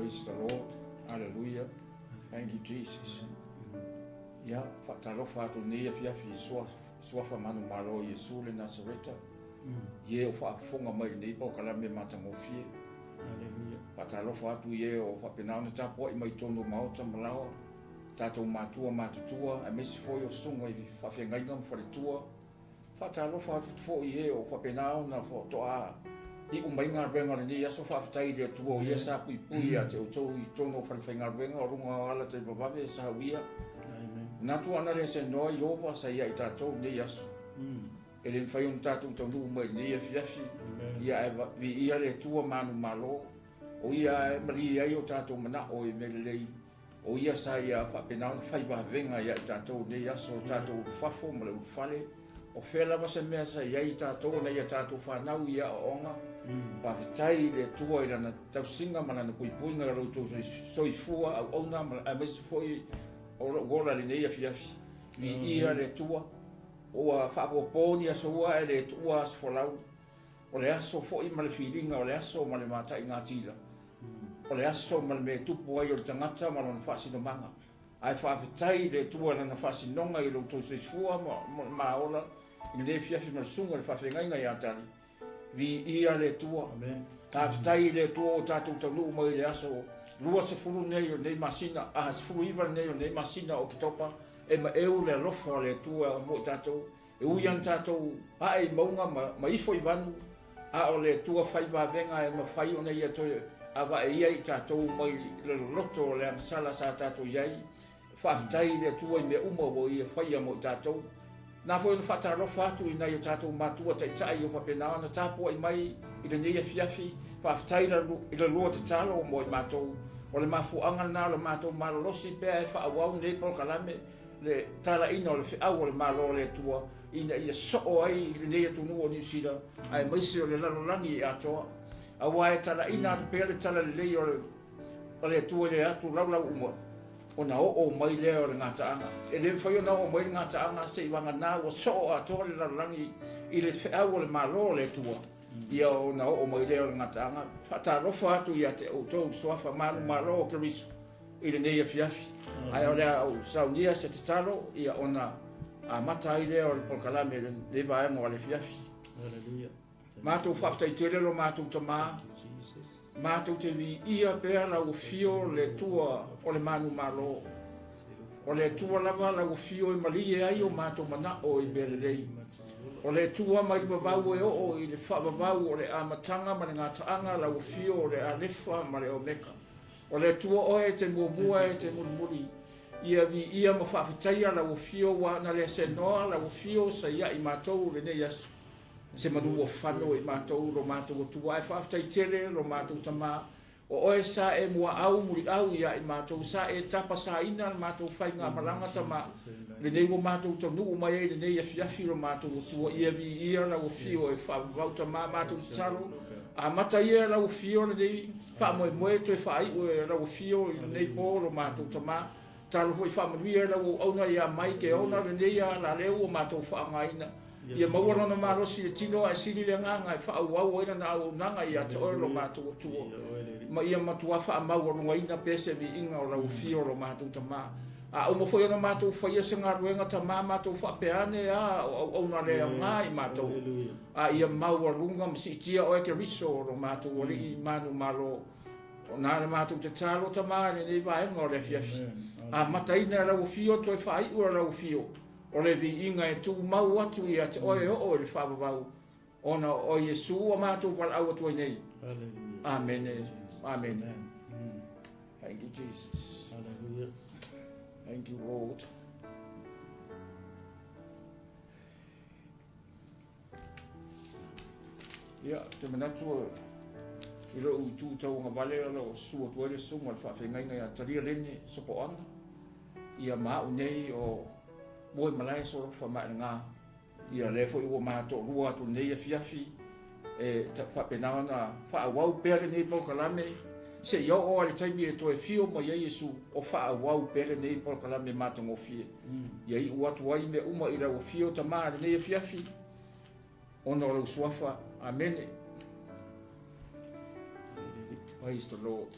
Praise the Lord. Hallelujah. Thank you, Jesus. Ia, faatalofa atu nei afiafi i suafa manumalo o Iesu le Nasareta, i e o faafofoga mai i lenei paokalame matagofie. Faatalofa atu i e o faapena ona tapuai mai i totonu o maota ma laoa, tatou matua matutua, aemaise foi o susuga i faafeagaiga ma faletua, Faatalofa atu foi i e o faapena ona faatoa iu mai galuega o lenei aso. Faafetai i le Atua o Ia sa puipui ia te outou i totonu o falefaigaluega o luga o ala taivavave e sauia. Manatu ana le senoa Ieova sa ia i tatou i lenei aso. E le mafai ona tatou taunuu mai i lenei afiafi, ia ae viia le Atua manumalo, o Ia e malie ai o tatou manao i mea lelei. O ia sa ia faapena ona fai vavega ia i tatou i lenei aso, o tatou ulufafo ma le ulufale, o fea lava se mea sa i ai i tatou ona ia tatou fanau i aoaoga. Faafetai i le Atua i Lana tausiga ma Lana puipuiga i lo outou soifua auauna aemaise foi o lou ola i lenei afiafi. Viia le Atua, ua faapopo ni aso ua ae le tuua aso folau. O le aso foi ma le filiga o le aso ma le mataigatila. O le aso ma le mea e tupu ai o le tagata ma lona faasinomaga. Ae faafetai i le Atua i Lana faasinoga i lo outou soifua ma le maola i lenei afiafi ma le susuga i le faafeagaiga ia Tali. Viia le Atua. Faafetai i le Atua ua tatou taunuu mai i le aso 20 nei o lenei masina, a 19 lenei o lenei masina o Oketopa, e maeu le alofa o le Atua mo i tatou. E ui lava ina tatou ae i mauga ma ifo i vanu, a o le Atua fai vavega e mafai ona Ia toe avaeia i tatou mai le loloto o le agasala sa tatou i ai. Faafetai i le Atua i mea uma ua Ia faia mo i tatou. Na foi ona faatalofa atu i nai o tatou matua taitai o faapena ona tapuai mai i lenei afiafi. Faafetai i le lua tatalo mo i matou. O le mafuaaga lena o le matou malolosi pea e faaauau lenei polokalame. le talaina o le feau o le Malo o le Atua ina ia soo ai lenei atunuu o Niu Sila aemaise o le lalolagi atoa. Aua e talaina atu pea le talalelei o le Atua i le atu laulau uma, ona oo mai lea o le gataaga. E le mafai ona oo mai le gataaga seivagana ua soo atoa le lalolagi i le feau o le Malo o le Atua, ia ona oo mai lea o le gataaga. Faatalofa atu ia te outou suafa manumalo o Keriso. i lenei afiafi. Ae o le a ou saunia se tatalo ia ona amata ai lea o le polokalame i lenei vaega o le afiafi. Matou faafetai tele lo matou Tama, matou te viia pea lau afio le Atua o le manumalo. O le Atua lava lau afio e malie ai o matou manao i mea lelei. O le Atua mai le vavau e oo i le faavavau o le amataga ma le gataaga lau afio o le Alefa ma le Omeka. O le Atua oe e te muamua e te mulimuli, ia viia ma faafetaia lau afio ua ana lea senoa lau afio sa ia i matou lenei aso. Se manu ua fano i matou lo matou Atua ae faafetai tele lo matou Tama o oe sa e muaau muliau ia i matou sa e tapasaina le matou faigamalaga Tama lenei ua matou taunuu mai ai lenei afiafi lo matou Atua ia viia lau afio e faavavau Tama matou tatalo amata ia lau afio lenei Faamoemoe toe faaiu e lau afio i lenei po lo matou tama. Talo foi faamanuia e lau auauna ia Mike e ona lenei alaleu ua matou faaaogaina. Ia maua lona malosi i le tino ae sili le agaga e faaauau ai lana auaunaga ia te oe lo matou Atua. Ma ia matua faamaualugaina pea se viiga o lau afio lo matou tama. A uma foi ona matou faia se galuega tama matou faapea ane a o auauna le aoga i matou. A ia maualuga ma siitia oe Keriso o lo matou Alii manumalo, o na le matou tatalo Tama i lenei vaega o le afiafi. Amataina e lau afio toe faaiu e lau afio o le viiga e tumau atu ia te oe e oo i le faavavau, ona o oe Iesu ua matou valaau atu ai nei. Amene. Amene. Thank you, Jesus. Hallelujah. Thank you, Lord. Ia, ou te manatu i lou itu tauagavale o lo o susu atu ai le susuga o le faafeagaiga ia Talia Lene Sopoaga, ia ma au nei o Moemalae Solofa Maelega. Ia lea foi ua ma toalua atu lenei afiafi e faapena ona faaauau pea lenei polokalame seia oo lava i le taimi e toe afio mai ai Iesu o faaauau pea lenei polokalame matagofie. Ia iu atu ai mea uma i lau afio Tama i lenei afiafi ona o lau suafa. Amene. Praise the Lord.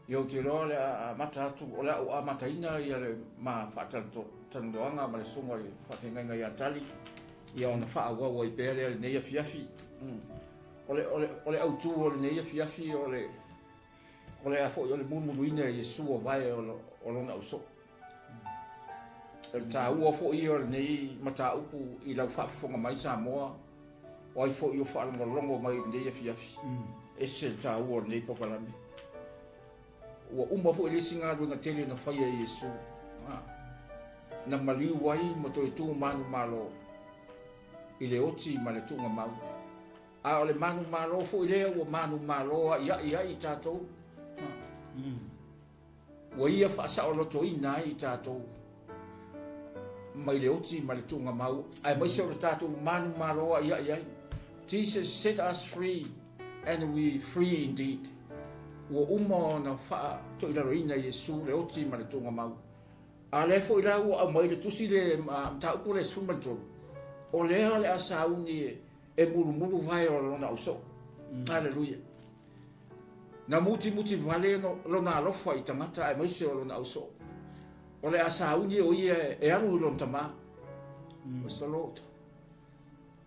Ia ou te iloa o le a amata atu, o le a ou amataina ia le ma faatalanoaga ma le susuga i le faafeagaiga ia Tali, ia ona faaauau ai pea lea i lenei afiafi. O le, o le, o le autu o lenei afiafi o le, o le a foi o le mulumuluina e Iesu o vae o, o lona ausoo. O le taua foi ia o lenei mataupu i lau faafofoga mai Samoa, o ai foi o faalogologo mai i lenei afiafi, ese le taua o lenei polokalame. Ua uma foi le isi galuega tele na faia e Iesu, na maliu ai ma toe tu manumalo i le oti ma le tuugamau. A o le manumalo foi lea ua manumalo aiai ai i tatou. Ua ia faasaolotoina ai i tatou mai le oti ma le tuugamau, aemaise o le tatou manumalo aiai ai. Jesus set us free and we free indeed. Ua uma ona faatoilaloina e Iesu le oti ma le tuugamau. A lea foi la ua aumai le tusi le mataupu le 13, o lea o le a sauni e mulumulu vae o lona ausoo. Haleluia. Na mutimuti vale lona alofa i tagata aemaise o lona ausoo. O le a sauni o ia e alu i lona tama. Praise the Lord.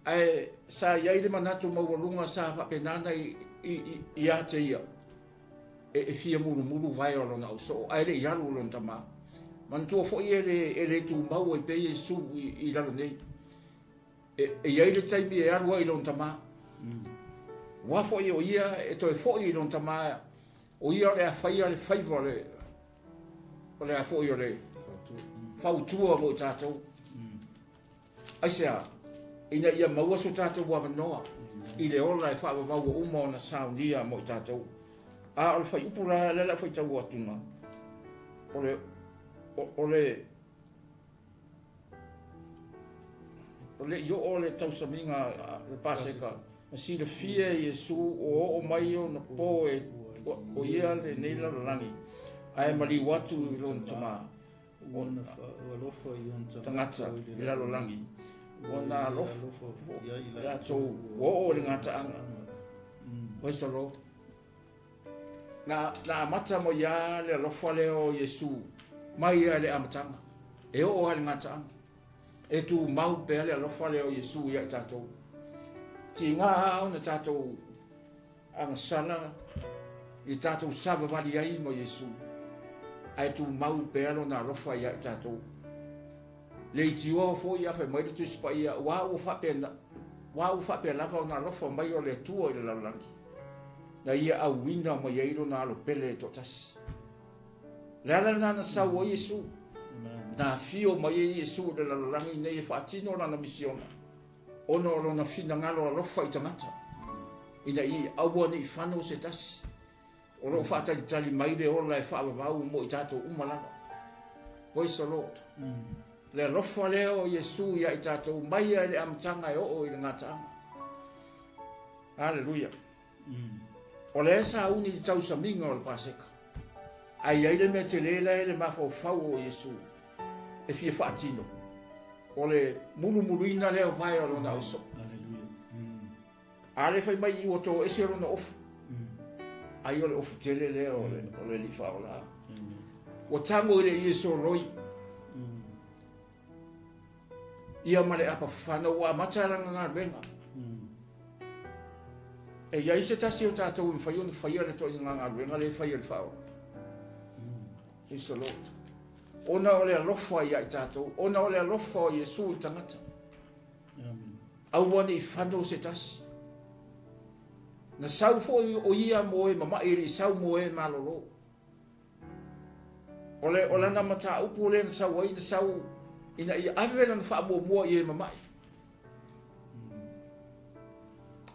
Ae sa i ai le manatu maualuga sa faapena ona ia te ia e fia mulumulu vae o lona ausoo ae le i alu i lona tama. Manatua foi e le, e le tumau ai pea Iesu i lalo nei. E i ai le taimi e alu ai i lona tama. Ua foi o ia e toe foi i lona tama, o ia o le a faia le faiva o le, o le a foi o le fautua mo i tatou. Aisea? Ina ia maua so tatou avanoa i le ola e faavavau ua uma ona saunia mo i tatou. A o le fuaiupu la, lea o le a ou faitau atuga, o le, o le, O le i oo le tausamiga le Paseka, na silafia e Iesu ua oo mai ona po e o ia lenei lalolagi, ae maliu atu i lona Tama, tagata i le lalolagi, ua alofa i latou ua oo i le gataaga. Praise the Lord. Na, na amata mai lava le alofa lea o Iesu mai lava i le amataga, e oo lava i le gataaga. E tumau pea le alofa lea o Iesu ia i tatou. Tiga lava ona tatou agasala i tatou savavali ai ma Iesu, ae tumau pea lona alofa ia i tatou. Leitioa foi a fai mai le Tusi Paia, aua ua faapena, aua ua faapea lava ona alofa mai o le Atua i le lalolagi, na ia auina mai ai lona alo pele e toatasi. Le ala lena na sau ai Iesu, na afio mai ai Iesu i le lalolagi nei e faatino lana misiona, ona o lona finagalo alofa i tagata, ina ia aua ne i fano se tasi. O lo o faatalitali mai le ola e faavavau mo i tatou uma lava. Praise the Lord. Le alofa lea o Iesu ia i tatou mai ia i le amataga e oo i le gataaga. Haleluia. O lea e sauni i le tausamiga o le Paseka. Ae i ai le mea tele la e le mafaufau o Iesu e fia faatino. O le mulumuluina lea o vae o lona ausoo. A lea fai mai ua to ese lona ofu. Ai o le ofu tele lea o le, o le Alii Faaola. Ua tago i le ie soloi. Ia ma le apafana ua amata lana galuega. E i ai se tasi o tatou e mafai ona faia le ituaiga galuega lea e fai e le Faaola. Praise the Lord. Ona o le alofa ia i tatou, ona o le alofa o Iesu i le tagata. Aua ne i fano se tasi. Na sau foi o ia mo e mama'i e le i sau mo e malolo. O le, o lana mataupu lea na sau ai, na sau ina ia ave lana faamuamua i e mama'i.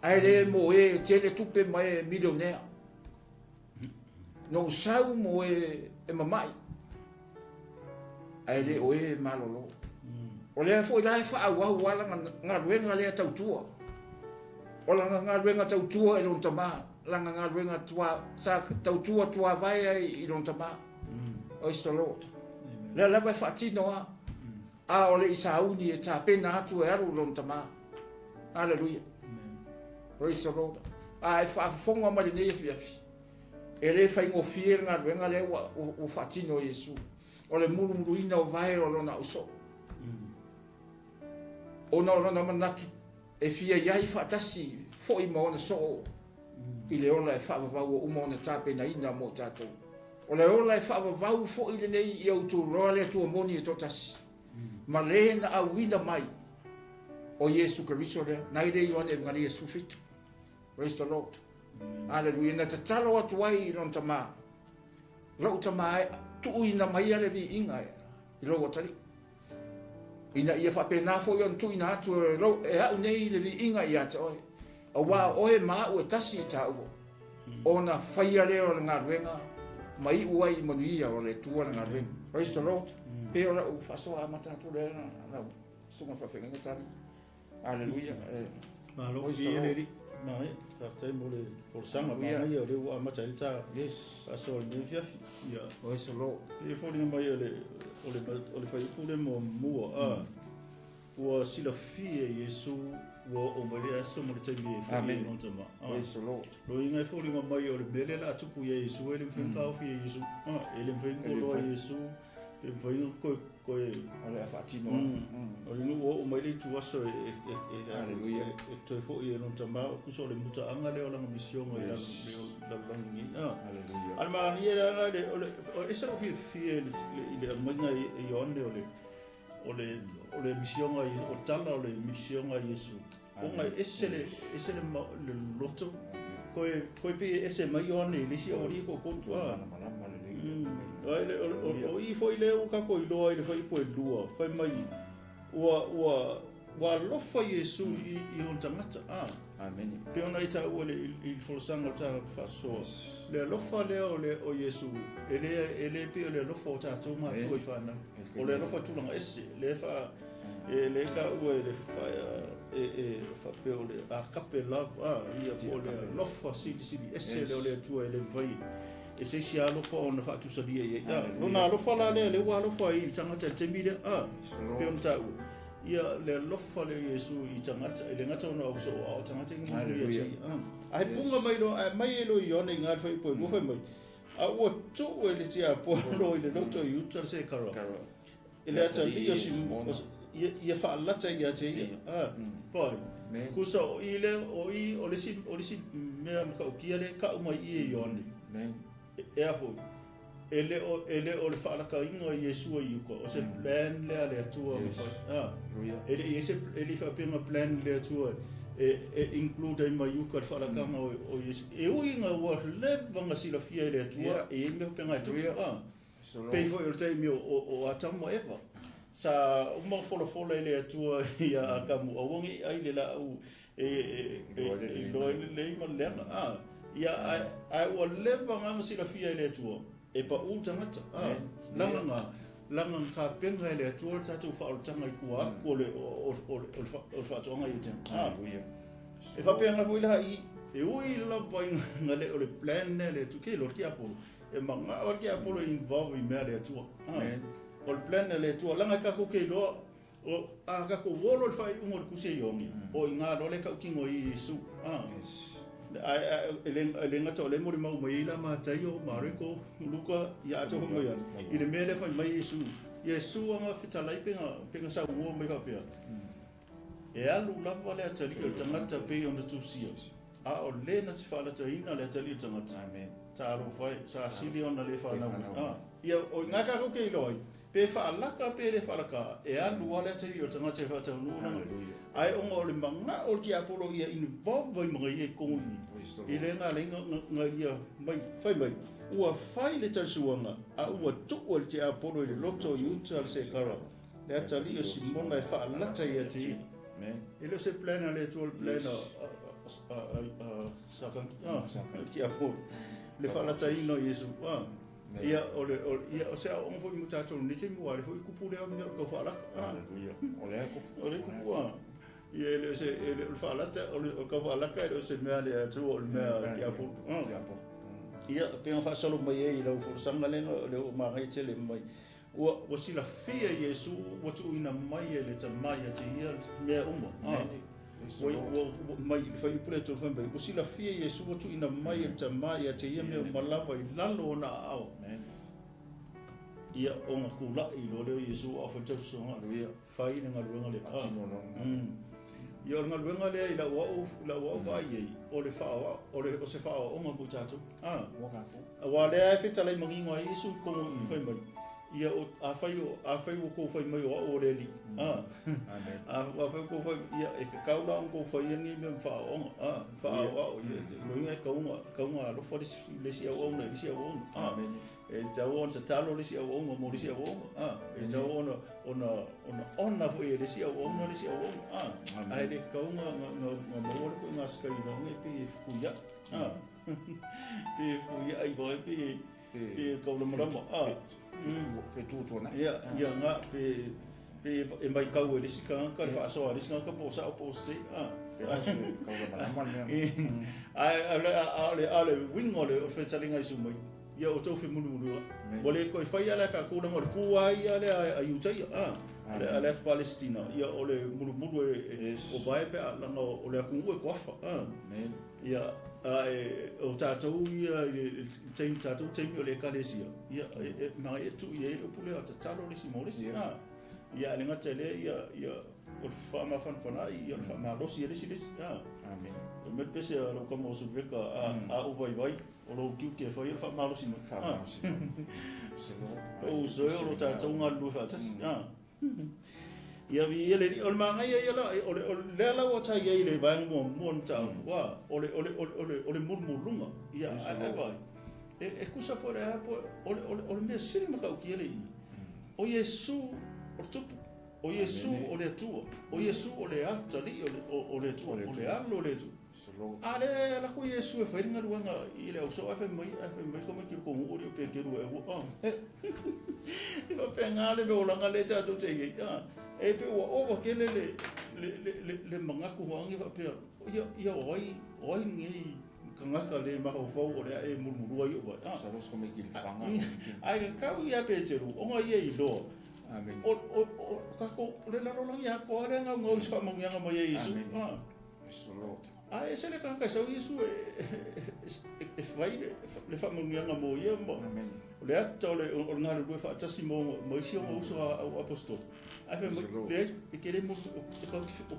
Ae le mo e tele tupe ma e milionea. Na ou sau mo e, e mama'i, ae le o e malolo. O lea foi la e faaauau lava lana galuega lea tautua. O lana galuega tautua i lona tama, lana galuega tua, sa tautua tuavae ai i lona tama. Praise the Lord. Lea lava e faatino lava. A o le i sauni e tapena atu e alu i lona tama. Haleluia. Praise the Lord. A e faafofoga mai lenei afiafi. E le faigofie le galuega lea ua, ua, ua faatino e Iesu. O le mulumuluina o vae o lona ausoo. Ona o lona manatu e fia i ai faatasi foi ma ona soo i le ola e faavavau ua uma ona tapenaina mo tatou. O le ola e faavavau foi lenei ia outou iloa le Atua moni e toatasi, ma le na auina mai o Iesu Keriso lea, nai le Ioane Evegalia 17. Praise the Lord. Aleluia. Na tatalo atu ai i lona Tama, Lou Tama e, tuuina maia le viiga i lou atalii. Ina ia faapena foi ona tuuina atu e, lou, e au nei le viiga ia te oe, aua o oe ma au e tasi i tāua, ona faia lea o le galuega ma iu ai i manuia o le Atua le galuega. Praise the Lord. Pe o lau faasoa amata atu lea lau susuga faafeagaiga Tali. Aleluia. Malo i le alii. Mai, faafetai mo le folasaga manaia o lea ua amata ai le ta faasoa i lenei afiafi. Ia. Praise the Lord. E foliga mai o le o le o le fuaiupu lea muamua a ua silafia e Iesu ua oo mai le aso ma le taimi e foi ai lona tama. Praise the Lord. Loiga e foliga mai o le mea lea o le a tupu ia Iesu e le mafai ona taofi e Iesu. E le mafai ona koloa e Iesu. Pe mafai ona koe koe o le a faatino. O le ua oo mai le ituaso e e e e toe foi e lona tama o tusa o le mutaaga lea o lana misioga i lalolagi nei. Aleluia. A o le manaia leaga le o le o ese lou fiafia i le i le aumaiga e Ioane o le o le o le misioga o le tala o le misioga a Iesu. Ona e ese le ese le le loto koe koe pei e ese mai Ioane i le isi aualii e toatolu. Malamalama lelei. Ai le o i foi lea ua tatou iloa i le fuaiupu e lua fai mai ua ua ua alofa Iesu i i ona tagata. Amene. Pei ona e taua i le i le folasaga o le ta faasoa. Le alofa lea o le o Iesu e le e le pei o le alofa o tatou matua i fanau. O le alofa tulaga ese lea faa E le taua e le e e faapea o le agape love a ia po o le alofa silisili ese lea o le Atua e le mafai e se isi alofa ona faatusalia i ai. A lona alofa la lea lea ua alofa ai i le tagata i le taimi lea a pei ona taua ia le alofa lea o Iesu i tagata e le gata ona ausoo a o tagata ina manuia te ia. A he punga mai loa ae aumai ai loa i Ioane i le fuaiupu e lua fai mai a ua tuu e le tiapolo i le loto i uta le sekara E le atalii o Simona ia faalata ia te ia. Pai. Kusa o i lea, o i, o le isi, o le isi mea matautia lea e tau mai i e Ioane. E a foi? E le o, e le o le faalataina o Iesu i uka, o se plan lea a le Atua na fai. E le i se, e le i faapea na plan le Atua e, e include ai mai uka le faalataga o, o Iesu. E ui ina ua leva ona silafia e le Atua, e i ai mea faapena e tupu. Pei foi o le taimi o Atamu ma Eva, sa uma ona folafola e le Atua ia Atamu, aua ne i ai le laau e iloa ai le lelei ma le leaga. A, ia, ae ua leva na silafia e le Atua, e pau le tagata. A, laga na, laga na tapena e le Atua le tatou faaolataga i tua atu o le, o le faatoaga i Etena. A, e faapena foi la i i, e ui lava ina le o le plan lea a le Atua, ke loa le tiapolo, E manao le tiapolo e involve i mea a le Atua. O le plan a le Atua, leaga e tatou te iloa, o, a tatou olo i le faaiuga o le tusi a Ioane, o i ina loa lea e tautino ai Iesu. Ae e le gata o lea e molimau mai ai la Mataio, Mareko, Luka, ia atoa foi ma Ioane, i le mea lea e fai mai Iesu. Iesu ana fetalai pe na, pe na saunoa mai faapea, E alu lava le atalii o le tagata pei ona tusia, a o le na te faalataina le atalii o le tagata. Talofa e, sa sili ona le fanau mai. Ia, o i ina tatou te iloa ai, pe faalaka pe le faalaka, e alu lava le atalii o le tagata e faataunuu lana. Ae ona o le manao o le tiapolo ia involve ai ma ia i totonu i i, i le na ala ai na ia mai, fai mai, ua fai le talisuaga, a ua tuu e le tiapolo i le loto i uta le sekara. Le atalii o Simona e faalata ia te ia. E le o se plan a le Atua, o le plan a Satani, a tiapolo, le faalataina o Iesu. Ia, o le, ia, o se aoaoga foi mo tatou i lenei taimi, aua o lea foi e tupu lea mea o le tau faalata. Hallelujah. O lea e tupu. O lea e tupu, Ia, e le o se, e le o le faalata, o le tau faalata e le o se mea a le Atua, o le mea a le tiapolo. Ia, pei ona faasolo mai ai i lau folasaga lea, lea ua manaia tele mai. Ua, ua silafia e Iesu ua tuuina mai e le Tama ia te ia mea uma. Ua mai i le fuaiupu lea e 3 fai mai, ua silafia Iesu ua tuuina mai e le Tama ia te ia mea uma lava i lalo o ona aao. Ia, ona tulai loa lea o Iesu a o fai le tausosoga, fai le galuega lea. Ia, o le galuega lea i lau au, lau au vaai i ai, o le faaoao, o le, o se faaoaoga mo i tatou. Aua o lea e fetalai manino ai Iesu i totonu i i fai mai, Ia, o, afai o, afai ua tou fai mai o au o le Alii, a, afai ua tou fai, ia, e tatau la ona tou faia lenei mea ma faaoaoga, a, faaoao, ia, loiga e tauga, tauga alofa le isi, le isi auauna i le isi auauna, a, e tatau ona tatalo le isi auauna mo le isi auauna, a, e tatau ona, ona, ona ona foi e le isi auauna le isi auauna, a, ae le tatau ona, ona, ona maua le ituaiga sikainoga e pei e fetuiai, a, pei e fetuiai vai, pei e, Pe kaulamalama, a. Fetuatuanai. Ia, ia nga, pe, pe e maitau e le isi tagata le faasoa a le isi tagata po o sao po o sese, a. Kaulamalama le mea. Ae a le, a le, a le uiga o le fetalaiga a Iesu mai, ia outou femulimuli Ua le toe faia la e tatou leaga o le tu lava ia lea a Iutaia, a, a le atu Palesitina, ia o le mulumulu e, o vae pe a, leaga o le atunuu e toafa, a. Ia, a e, o tatou ia i le taimi, tatou taimi o le ekalesia, ia, e, e, manaia e tuu i ai le upu lea, tatalo le isi mo le isi. A, ia, a le gata i lea, ia, ia, o le faamafanafana'i, ia, o le faamalosi e le isi le isi. A, Amen. O le mea le pese a lou tama o Suluveka, a, a ou vaivai, o lou tiute e fai o le faamalosi mai. Faamalosi mai. O uso e, o lo tatou galulue faatasi. A. Ia viia le Alii. O le manaia ia la, o le, o lea la ua ta i ai i le vaega muamua o le mataupu, ua, o le, o le, o le, o le, o le mulumuluga. Ia, ae, ae vaai, e, e tusa foi le a po, o le, o le, o le mea sili matautia le i, o Iesu o le Tupu, o Iesu o le Atua, o Iesu o le Atalii o le, o, o le Atua, o le Alo o le Atua. A lea e alu atu Iesu e fai le galuega i le ausoo ae fai mai, ae fai mai tamaiti o le tou nuu alii o Peteru e aua. E faapena le mea olaga lea tatou te i ai. E pei ua ova tele le, le, le, le, le manatu hoangi faapea, ia, ia o ai, o ai lenei tagata le mafaufau o le a e mulumulua ai ou vai. Ae tatau ia Peteru ona ia iloa o, o, o, tatou, o le lalolagi atoa lea e gaugau i se faamanuiaga mai e Iesu. A e ese le tagata e sau Iesu e fai le faamanuiaga mo ia ma o le ata o le galulue faatasi ma isi ona uso a au aposetolo. Ae fai mai, leai, e te le o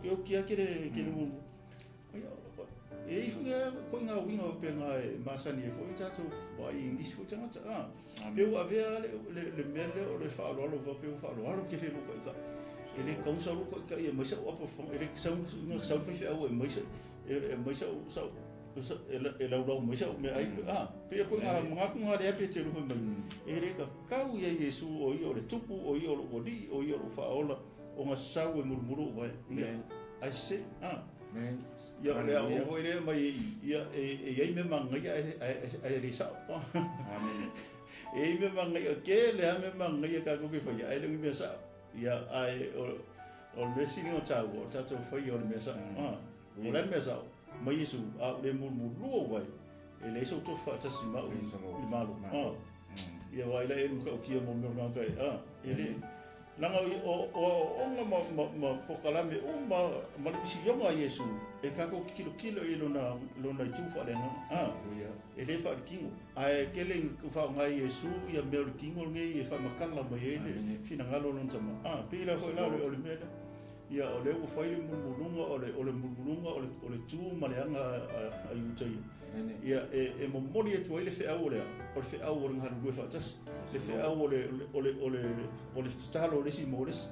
ke oki lava e te le mulumulu. E i ai foi lava ituaiga uiga faapena e masani ai foi tatou vaai i nisi foi tagata. Pei ua avea le mea lea o le faaaloalo faapea ua faaaloalo tele i lou taitai. E le tatau ona sau lou taitai e aumai sau apo e le sau na sau le faifeau e aumai e aumai sau sau e laulau mai sau meaai. A, pei o ituaiga manatu na lea Peteru fai mai, e le tatau ia Iesu o ia o le Tupu, o ia o lou Alii, o ia o lou Faaola, ona sau e mulumulu ou vae. Ia, ae sese. A. Ia, o le aoao foi lea mai ia, e i ai mea manaia ae le sao. E i ai mea manaia, tele lava mea manaia tatou te faia, ae le o ni mea sao. Ia, ae o le mea sili ona taua, o le tatou faia o le mea sao. O le a le mea sao? Mai Iesu, a ou le mulumulua ou vae, e leai sou tofi faatasi ma au i le Malo. Ia vaai la e matautia mo mea o le tagata e, e le. Leaga o aoaoga ma polokalame uma ma le misioga a Iesu e tatou te tilotilo i ai lona itu faaleagaga. E le faaletino, ae tele ina faaaoga e Iesu ia mea o le tino lenei e faamatala mai ai le finagalo o lona Tama. Pei la foi la o le mea lea. Ia, o lea ua fai le mulumuluga, o le mulumuluga o le tu ma le aga a Iutaia. Ia, e momoli atu ai le feau o le a? O le feau o le galulue faatasi, le feau o le, o le, o le, o le tatalo o le isi mo le isi,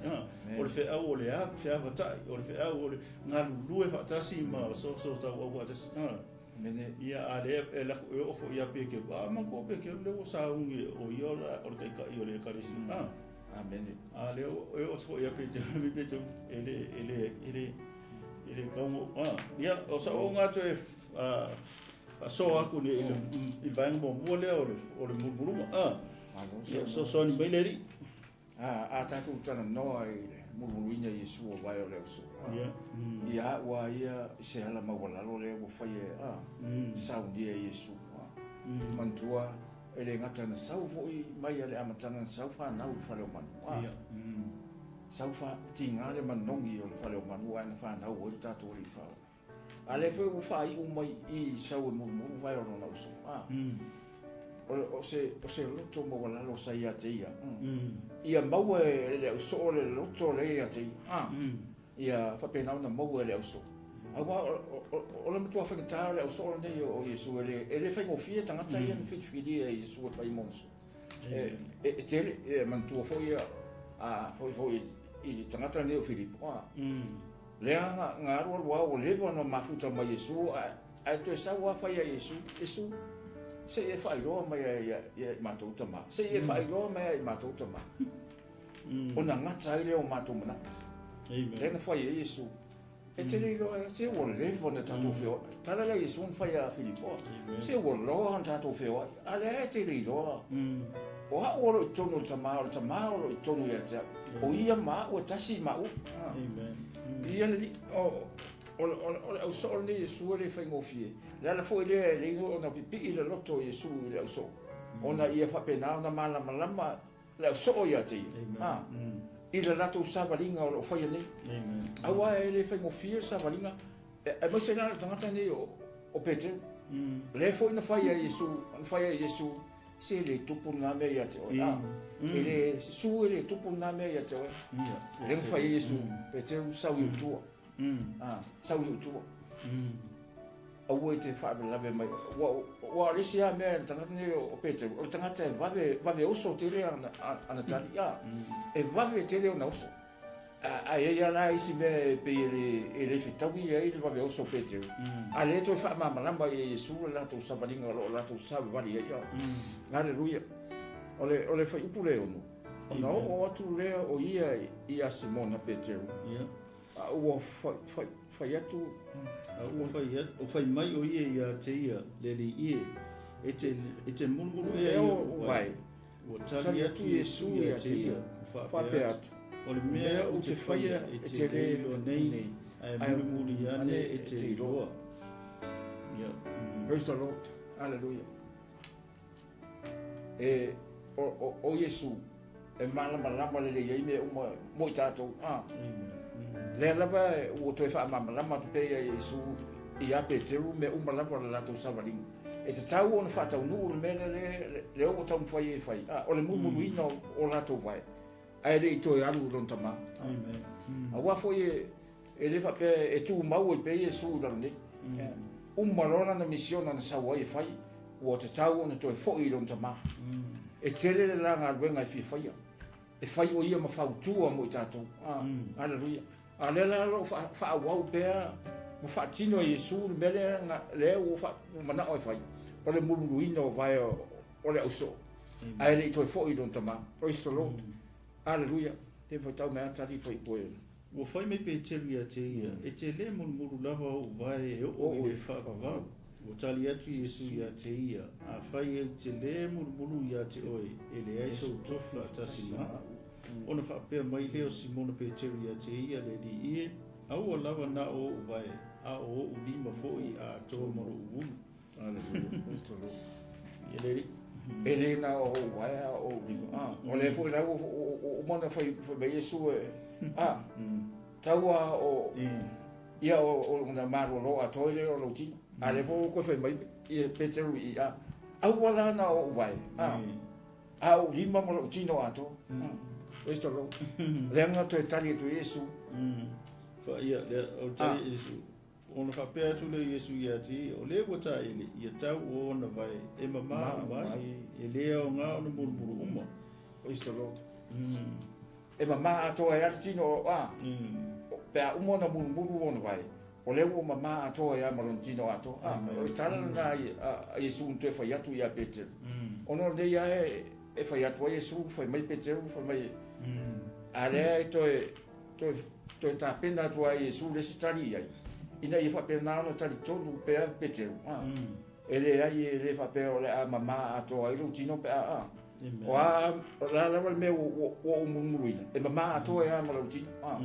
o le feau o le feavatai, o le feau o le galulue faatasi ma soosootaua faatasi. Ia, a lea e alu atu e oo foi ia Peteru, a manatua o Peteru lea ua sauni o ia o le taitai o le ekalesia. Amene. A lea e oo atu foi ia Peteru, Peteru, e le, e le, e le, e le tau, ia, o sa uga atu e faasoa atu i le vaega muamua lea o le mulumuluga. Ia, fesoasoani mai le Alii. A tatou talanoa i le mulumuluina o Iesu o vae o le auso. Ia au lava ia i se ala maualalo lea ua fai e saunia e Iesu. Manatua e le gata na sau foi mai a le amataga na sau fanau i le fale o manu. Sau tiga le manogi o le fale o manu ae na fanau ai lo tatou Alii Faaola. A lea foi ua faaiu mai i i sau e mulumulu vae o lona uso. A. O se loto maualalo sa ia te ia. Ia maua e le ausoo le loto lea ia te ia. A. Ia faapena ona maua e le ausoo. Aua o le matua faigata o le ausoo lenei o Iesu, e le faigofie tagata ia na filifilia e Iesu e fai mo ona soo. E tele, e manatua foi a foi foi i le tagata lenei o Filipo. A. Lea na alu alu lava ua leva ona mafuta mai Iesu, ae toe sau lava fai ia Iesu, Iesu, se i e faailoa mai ia i matou Tama, se i e faailoa mai ia i matou Tama, ona gata ai lea o matou manao. Lea na fai ai Iesu, e te le iloa, se ua leva ona tatou feoai. Tala lea Iesu na fai ia Filipo, se ua loa ona tatou feoai, a lea e te le iloa. O au o lo o i totonu o le Tama, o le Tama o lo o i totonu ia te au. O ia ma au e tasi ma au. Ia le Alii, o le ausoo lenei Iesu e le faigofie. Le ala foi lea e le iloa ona pipii le loto o Iesu i le ausoo, ona ia faapena ona malamalama le ausoo ia te ia, i le latou savaliga o lo o faia nei. Aua e le faigofie le savaliga, aemaise la le tagata nei o Peteru. Lea foi na fai ai Iesu, na fai ai Iesu, se le tupu lena mea ia te oe. E le Iesu e le tupu lena mea ia te oe. Lea na fai ai Iesu, Peteru, sau i ou tua. Sau i ou tua. Aua e te faalavelave mai. Ua o le isi lava mea le tagata nei o Peteru, o le tagata e vave, vave oso tele ana tali. E vave tele ona oso. Ae i ai lava la isi mea e pei e le fetaui ai le vave oso o Peteru. A lea e toe faamalamalama i e Iesu le latou savaliga o lo o latou savavali ai. Aleluia. O le fuaiupu lea e 6, ona oo atu lea o ia ia Simona Peteru, a ua fai atu. A ua fai mai o ia ia te ia, le Alii e, e te mulumulu ea i ou vae. Ua tali atu Iesu ia te ia, ua faapea atu, O le mea ou te faia e te le iloa nei, ae mulimuli ane e te iloa. Praise the Lord. Hallelujah. E, o Iesu, e malamalama lelei ai mea uma mo i tatou. Ah. Lea lava ua toe faamalamalama atu pea ia Iesu ia Peteru mea uma lava o le latou savaliga. E tatau ona faataunuu le mea lea lea ua taumafai e fai, o le mulumuluina o latou vae, ae le i toe alu i lona Tama. Aua foi e le faapea e tumau ai pea Iesu i lalo nei. Uma loa lana misiona na sau ai e fai, ua tatau ona toe foi i lona Tama. E tele le la galuega e fia faia. E fai o ia ma fautua mo i tatou. Aleluia. A lea la o lo o faaauau pea ma faatino e Iesu le mea lea, lea ua manao e fai, o le mulumuluina o vae o le ausoo, ae le i toe foi i lona Tama. Praise the Lord. Aleluia. Te faitau mai a tali fai koe. Ua fai mai Peteru ia te ia, E te le mulumulu lava ou vae e oo i le faavavau. Ua tali atu Iesu ia te ia, Afai e te le mulumulu ia te oe, e leai sou tofi faatasi ma au. Ona faapea mai lea o Simona Peteru ia te ia, Le Alii e, aua lava na o ou vae, a o ou lima foi a atoa ma lou ulu. Ia le Alii. E le na o ou vae a o ou lima. Ah, o lea foi la ua uma ona fai mai Iesu e, ah, tau a o, ia o ona malolo atoa ai lea o lou tino. A lea foi ua toe fai mai ia Peteru i i, ah, aua la na o ou vae, ah, A ou lima ma lou tino atoa. Praise the Lord. Lea na toe tali atu Iesu. Fa ia lea o tali Iesu. Ona faapea atu lea Iesu ia te ia, o lea ua taele, ia tau o ona vae e mamā uma ai, e le aoga ona mulumulu uma. Praise the Lord. E mamā atoa ai lava le tino o a. Pe a uma ona mulumulu ona vae, O lea ua mamā atoa ai lava ma lona tino atoa. A, o le tala lena a Iesu na toe fai atu ia Peteru. Ona o lenei lava e fai atu ai Iesu, fai mai Peteru, fai mai, a lea e toe, toe, toe tapena atu ai Iesu le isi tali i ai, ina ia faapena ona talitonu pea Peteru. A, e leai, e le faapea o le a mamā atoa ai lou tino pe a, a. O a, o le a lava le mea ua ou mulumuluina, e mamā atoa ai lava ma lou tino. A,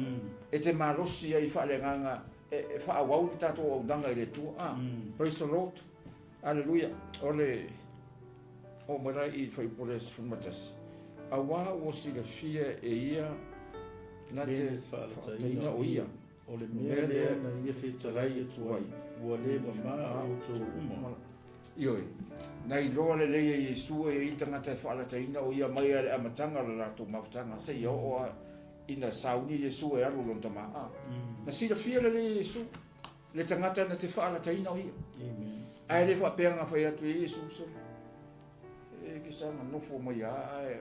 e te malosi ai faaleagaga e faaauau le tatou auaunaga i le Atua. A, praise the Lord. Aleluia. O le oo mai la i le fuaiupu o le 11, aua ua silafia e ia Na le te na te faalataina faalataina o o ia. ia. O le O mea mea lea lea na ia fetalai atu ai, ua le mamā outou uma. Ioe, na iloa lelei e Iesu e i ai tagata e faalataina o ia mai lava i le amataga o le latou mafutaga seia oo lava ina sauni Iesu e alu i lona tama. A, na silafia lelei e Iesu le tagata na te faalataina o ia. Ae le faapea na fai atu e Iesu, sole, e ke saga nofo mai a ae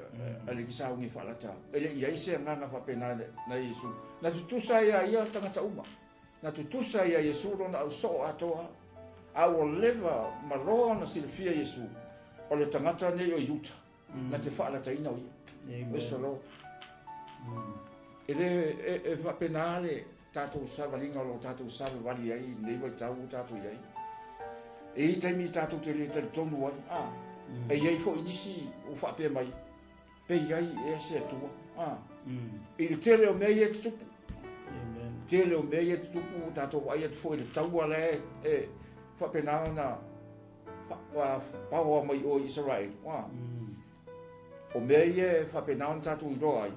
a le ke sauni e faalata. E le i ai se agaga faapena na Iesu. Na tutusa ia ia tagata uma. Na tutusa ia Iesu lona ausoo atoa, a ua leva ma loa ona silafia Iesu, o le tagata nei o Iuta, na te faalataina o ia. Praise the Lord. E le e faapena le tatou savaliga o lo o tatou savavali ai i lenei vaitau ua tatou i ai. E i ai taimi tatou te le talitonu ai, a, e i ai foi nisi ua faapea mai, Pe i ai ea se Atua? A. I le tele o mea ia e tutupu. Amen. Tele o mea ia e tutupu, tatou vaai atu foi i le taua la e, e faapena ona paoa mai o i Israel. A. O mea ia e faapena ona tatou iloa ai.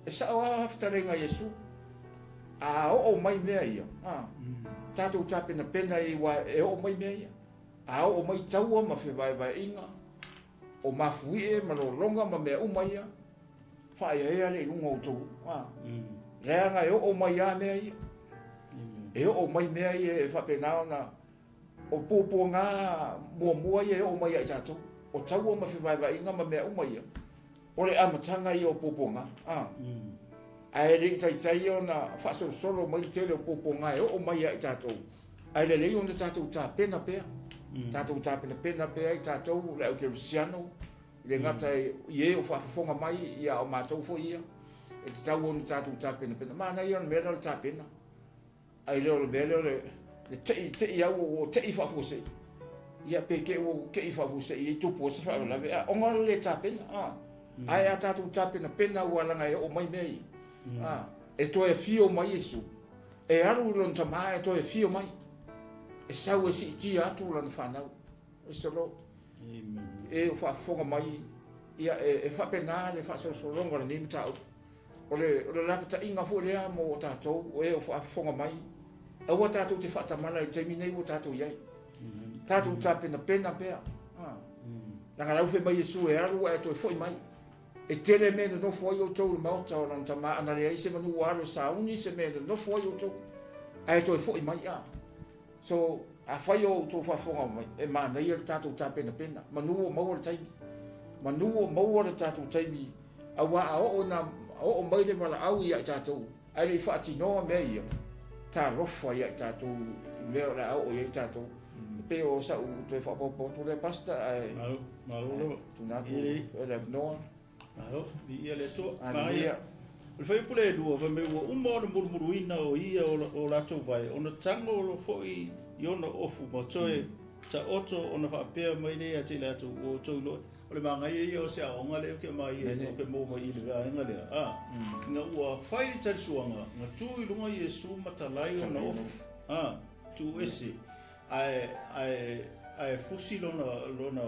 E sao lava fetalaiga a Iesu. A oo mai mea ia, a, tatou tapenapena i aua e oo mai mea ia. A oo mai taua ma fevaevaeaiga, O mafuie ma lologa ma mea uma ia, faaeaea lea i luga o outou, a. Leaga e oo mai lava mea ia. E oo mai mea ia e faapena ona, o puapuaga muamua ia e oo mai ia i tatou. O taua ma fevaevaeaiga ma mea uma ia, o le amataga ia o puapuaga, a. Ae le i taitai ona faasolosolo mai le tele o puapuaga e oo mai ia i tatou, Ae lelei ona tatou tapena pea, tatou tapenapena pea i tatou le au kerisiano, e le gata i e o faafofoga mai, ia a o matou foi ia, e tatau ona tatou tapenapena. Manaia o le mea lea o le tapena, ae le o le mea lea o le tei, tei au ua tei faafuasei. Ia pe te i ua tei faafuasei ai tupu ai se faalavelave, a ona o le le tapena, a. Ae a tatou tapenapena aua leaga e oo mai mea ia, a, e toe afio mai Iesu, E alu i lona tama e toe afio mai, e sau e siitia atu lana fanau. Praise the Lord. Amen. E o faafofoga mai, ia e, e faapena le faasolosologa o lenei mataupu. O le, o le lapataiga foi lea mo tatou, o e o faafofoga mai, aua tatou te faatamala i le taimi nei ua tatou i ai. Tatou tapenapena pea. Ah. Leaga la ua fai mai Iesu e alu ae toe foi mai. E tele mea e nonofo ai outou i le maota o lana tama, ana leai se manu ua alu e sauni se mea e nonofo ai outou, ae toe foi mai a. So, afai o outou faafofoga mai, e manaia le tatou tapenapena, manu ua maua le taimi, manu ua maua le tatou taimi, aua a oo ina oo mai le valaau ia i tatou, ae le i faatinoa mea ia, talofa ia i tatou i mea o le a oo i ai tatou. E pei o sa'u toe faaopoopo atu lea, Pastor, ae Malo, malo lava. tuuina atu le avanoa. Malo, viia le Atua. Haleluia. O le fuaiupu lea e lua, fai mai ua uma ona mulumuluina o ia o latou vae, ona tago loa foi i ona ofu ma toe taoto ona faapea mai lea ia te i latou, ua outou iloa. O le manaia ia o se aoaoga lea ou te aumai ai, ou te maua mai i le vaega lea, a, ina ua fai le talisuaga, na tu i luga Iesu ma talai ona ofu, a, tuu ese, ae, ae, ae fusi lona, lona,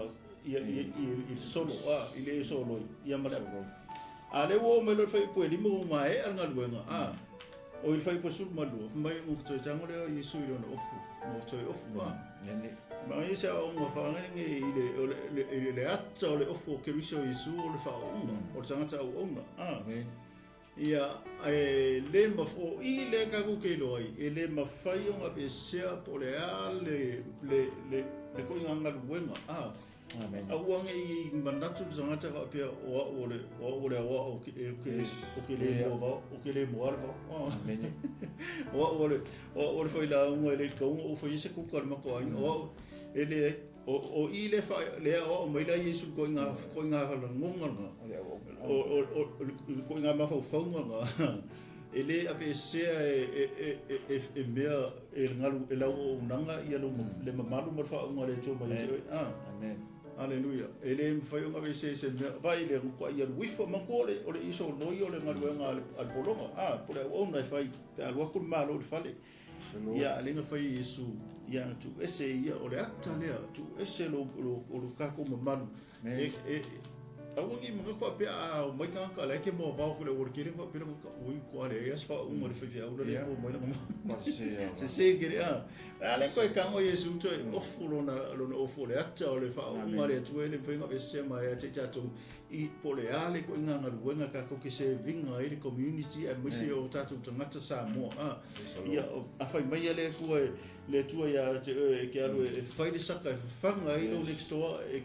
ia, ia, i, i le solo, a, i le soloi, ia ma le, a lea ua oo mai loa i le fuaiupu e lima ua maea le galuega, a, o i le fuaiupu e 12, fai mai ua toe tago lea o Iesu i lona ofu, ma ua toe ofu, a. Ma ia se aoaoga faagege i le, o le, le, i le ata o le ofu o Keriso Iesu o le faaooga, o le tagata auauna. A. Ia, e le maf, o i lea tatou te iloa ai, e le mafai ona aveesea po o le a le, le, le, le koiga galuega. A. Amen. Aua ne i manatu le tagata faapea o au o le, o au o le aoao o ke, o ke, o ke le moa vao, o ke le moa le vao. Amen. O au o le, o au o le failauga e le i kauga o fai ai se kuka a le matou aiga. O au e le, o, o i le fa, le aoao mai la Iesu koiga, koiga lagoga lena. O, o, o, o koiga mafaufauga lena. E le aveesea e, e, e, e, e mea e galu e lau auaunaga ia lou le mamalu ma le faauuga a le Atua mai ia te oe. A. Amen. Aleluia. E le mafai ona aveesea i se mea. Vaai le matuai alu ifo. Manatua o le, o le isoloi o le galuega a le, a le pologa. A, po o le auauna e fai pe a alu atu le Malo i le fale. Ia, a le na fai e Iesu, ia na tuuese ia, o le ata lea, tuuese lo, lo, o lo tatou mamalu. Amen. E, e, Aua ne i manatu faapea a omai tagata la e te moavao atu i le aualatele ma faapea lana oi ua leai lava se faauuga i le faifeau la lea e maua mai lana sese tele a. A lea toe tago Iesu toe ofu lona lona ofu o le ata o le faauuga a le Atua e le mafai ona aveesea mai ia te i tatou i po o le a le ituaiga galuega tatou te serve ina ai le community aemaise o tatou tagata Samoa a. Ia afai mai le Atua e le Atua ia te oe e te alu e fai le saka e fafaga ai lou next door e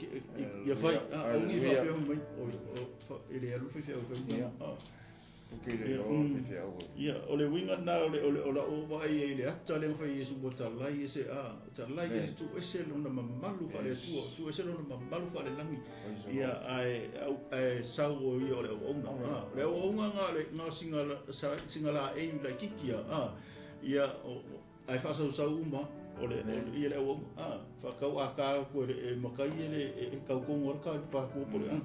ia fai a aua ne i faapea mai e le alu le faifeau e fai ma Ia, o le uiga lena o le o lau vaai ai i le ata lea na fai e Iesu ua talai ese a talai ese tuuese lona mamalu faale-Atua, tuuese lona mamalu faale-lagi. Ia, ae ae sau o ia o le auauna. A, le auauna na o le na o sina sina laei laitiiti a, a ia o Ae faasausau uma o le ia le auauna a faatau a ta atu e le e matai e le e tau tonu ai le ta i le pātua po o le a.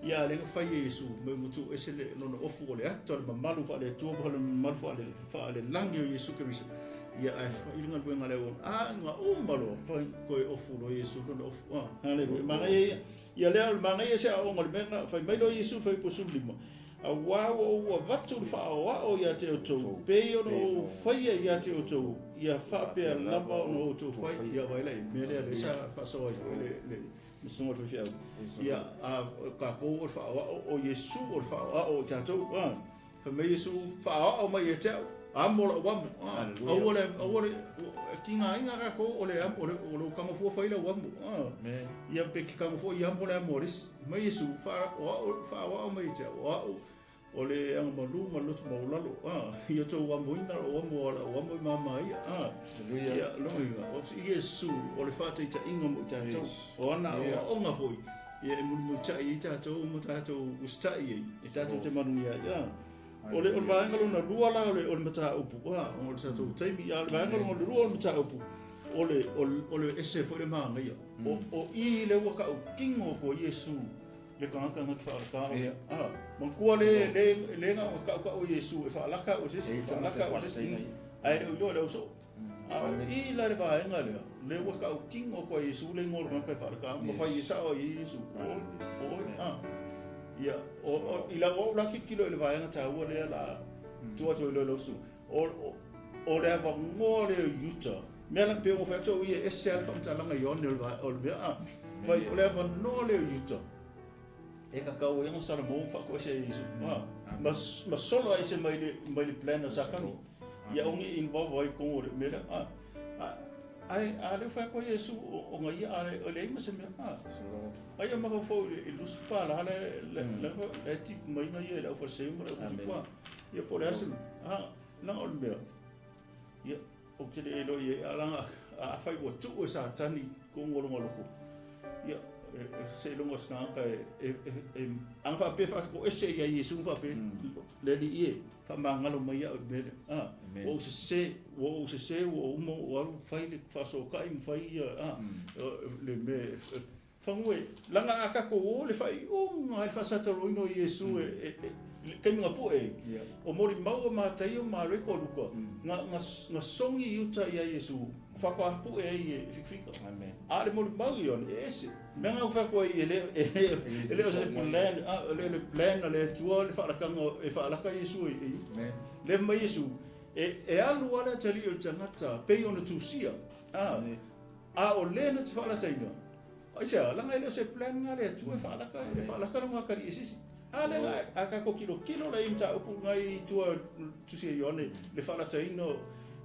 Ia a lea na fai e Iesu me ua tuu ese le lona ofu o le ata o le mamalu faale-Atua ma le mamalu faale faalelagi o Iesu Keriso. Ia ae fai le galuega a le auauna. A na uma loa fai toe ofu loa Iesu lona ofu. A haleluia. Manaia ia. Ia lea o le manaia se aoaoga o le mea na fai mai loa Iesu i le fuaiupu 15. Auā ua ou avatu le faaoao ia te outou, pei ona ou faia ia te outou, ia faapea lava ona outou fai. Ia vaai la i mea lea lea sa faasoa ai foi le le le susuga i le faifeau. Ia a tatou o le faaoao o Iesu o le faaoao o tatou. A fai mai Iesu faaoao mai ia te au, amo lau amo. A aua le aua le tigaina tatou o le amo o le o lou tago fua fai lau amo. A ia pe te tago foi amo le amo a le isi. Mai Iesu, faaoao mai ia te au, o au o le agamalu ma le loto maualalo, a, ia outou amoina lou amo a lau amo e mama ia, a, ia, lona uiga, o Iesu o le faataitaiga mo i tatou, o ana aoaoga foi, ia e mulimulitai ai tatou ma tatou usitai ai, e tatou te manuia ai, a. O le, o le vaega lona lua la o le, o le mataupu, a, o le tatou taimi, a o le vaega lona lua o le mataupu, o le, o le, o le ese foi le manaia. O, o i le ua tautino ko Iesu le tagata na te whaalaka. Ia. A, manatua le, le, le na o tautau o Iesu e whaalaka o se isi, e whaalaka o se isi. Ae le o iloa le auso. A o i la le vaega lea, le ua tautino ko Iesu le ingoa o le tagata e whaalaka, ma whai e sao ai Iesu. O, o, a. Ia, o, o, i lau au la kilokilo i le vaega taua lea la, tua atu ai loa i lau susuga. O, o, o le avanoa lea i uta, mea la pei ona fai atu au ia e ese lava le faamatalaga Ioane o le o le mea a. Fai o le avanoa lea i uta e kakau ai ona Salomon ma faatoese ai Iesu. A, ma ma sola ese mai le mai le plan a Satani. Ia aua ne i involve ai i totonu o le mea lea. A, a, ae a le fai atu ai Iesu ona ia a le leai ma se mea. A, ai a mafaufau i le Lusipa la le le le tipu mai ia i le aufaleseuma ma le aufasupa. Ia po o le a se mea. A, leaga o le mea, ia, ou te le iloa i ai, a leaga afai ua tuu e Satani i totonu o lona loto, ia, seiloga o se tagata e, e, ana faapea e faatoese ia Iesu ma faapea, Le Alii e, faamagalo mai au i le mea lea. A, ua ou sese, ua ou sese, ua ou uma ou alu fai le faasoakai ma fai ia, a, le mea e, Fanua e, laga a tatou o le faaiuga i le faasataloina o Iesu e, e, e, le taimi na pue ai. O molimau a Mataio ma Mareko a Luka, na, na, na sogi i uta ia Iesu, faatoa pue ai e fikafika. A o le molimau i Ioane, e ese. Mea na ou fai atu ai, e le, e le, e le o se plan, a, e le o le plan a le Atua le faalakaga, e faalaka Iesu i, i uta. Le fai mai Iesu, e, e alu lava le atalii o le tagata, pei ona tusia. A, A o le na te faalataina, aisea, laga e le o se plan na le Atua e faalaka, e faalaka lona atalii e se isi. A lea na, a tatou tilotilo la i mataupu na i tua tusi a Ioane, le faalataina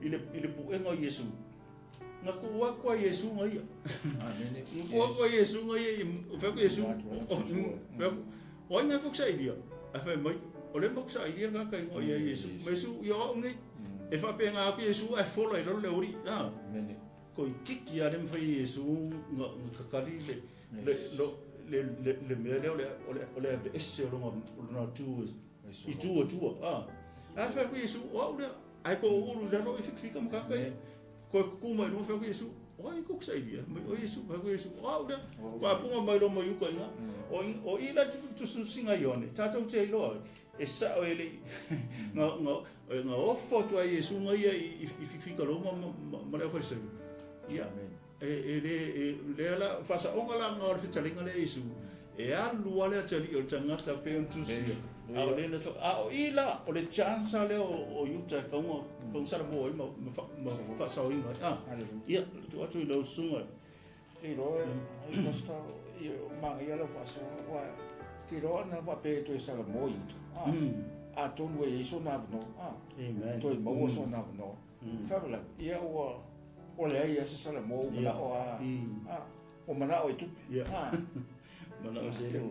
i le, i le puega o Iesu, na tuu atu a Iesu na ia. Amene. Na tuu atu a Iesu na ia, fai atu Iesu, fai atu, o ai na tou sailia? Ae fai mai, o lea matou sailia le tagata i ia Iesu. Ma Iesu, ia o au nei. E faapena atu Iesu ae fola i lalo le aoalii. Amene. Koikiki a le mafai e Iesu na kakali le le le le le mea lea o le o le o le aveese o lona o lona tu i tu atua a. A fai atu Iesu, o au lea, ae ko ulu i lalo i fikafika ma kaka ia. Koe kuku mai luma fai atu Iesu, o ai koku sailia, mai o Iesu, fai atu Iesu, o au lea. Ko a punga mai loma i uka inga. O o i la tususinga Ioane, tatou te iloa ai. E sao e le i nga nga nga ofo atu ai Iesu nga ia i i fikafika loma ma ma le aufaleseulu. Ia e e le e lea la faasaoga la nga o le fetalaiga lea Iesu. E alu lava le atalii o le tagata pei ona tusia. A o lea na A o i la, o le chance lava lea o Iuta e tau ona salamo ai ma faasaoina ai. Ah, ia, tuu atu i lau susuga. Te iloa e Pastor, manaia lau faasoa, aua te iloa ana faapea e toe salamo i uta. Atonu e i ai sona avanoa. Toe maua sona avanoa. Faalavelave, ia ua leai lava se salamo ua manao lava. Ua manao e tupe. Ia. Manao se le.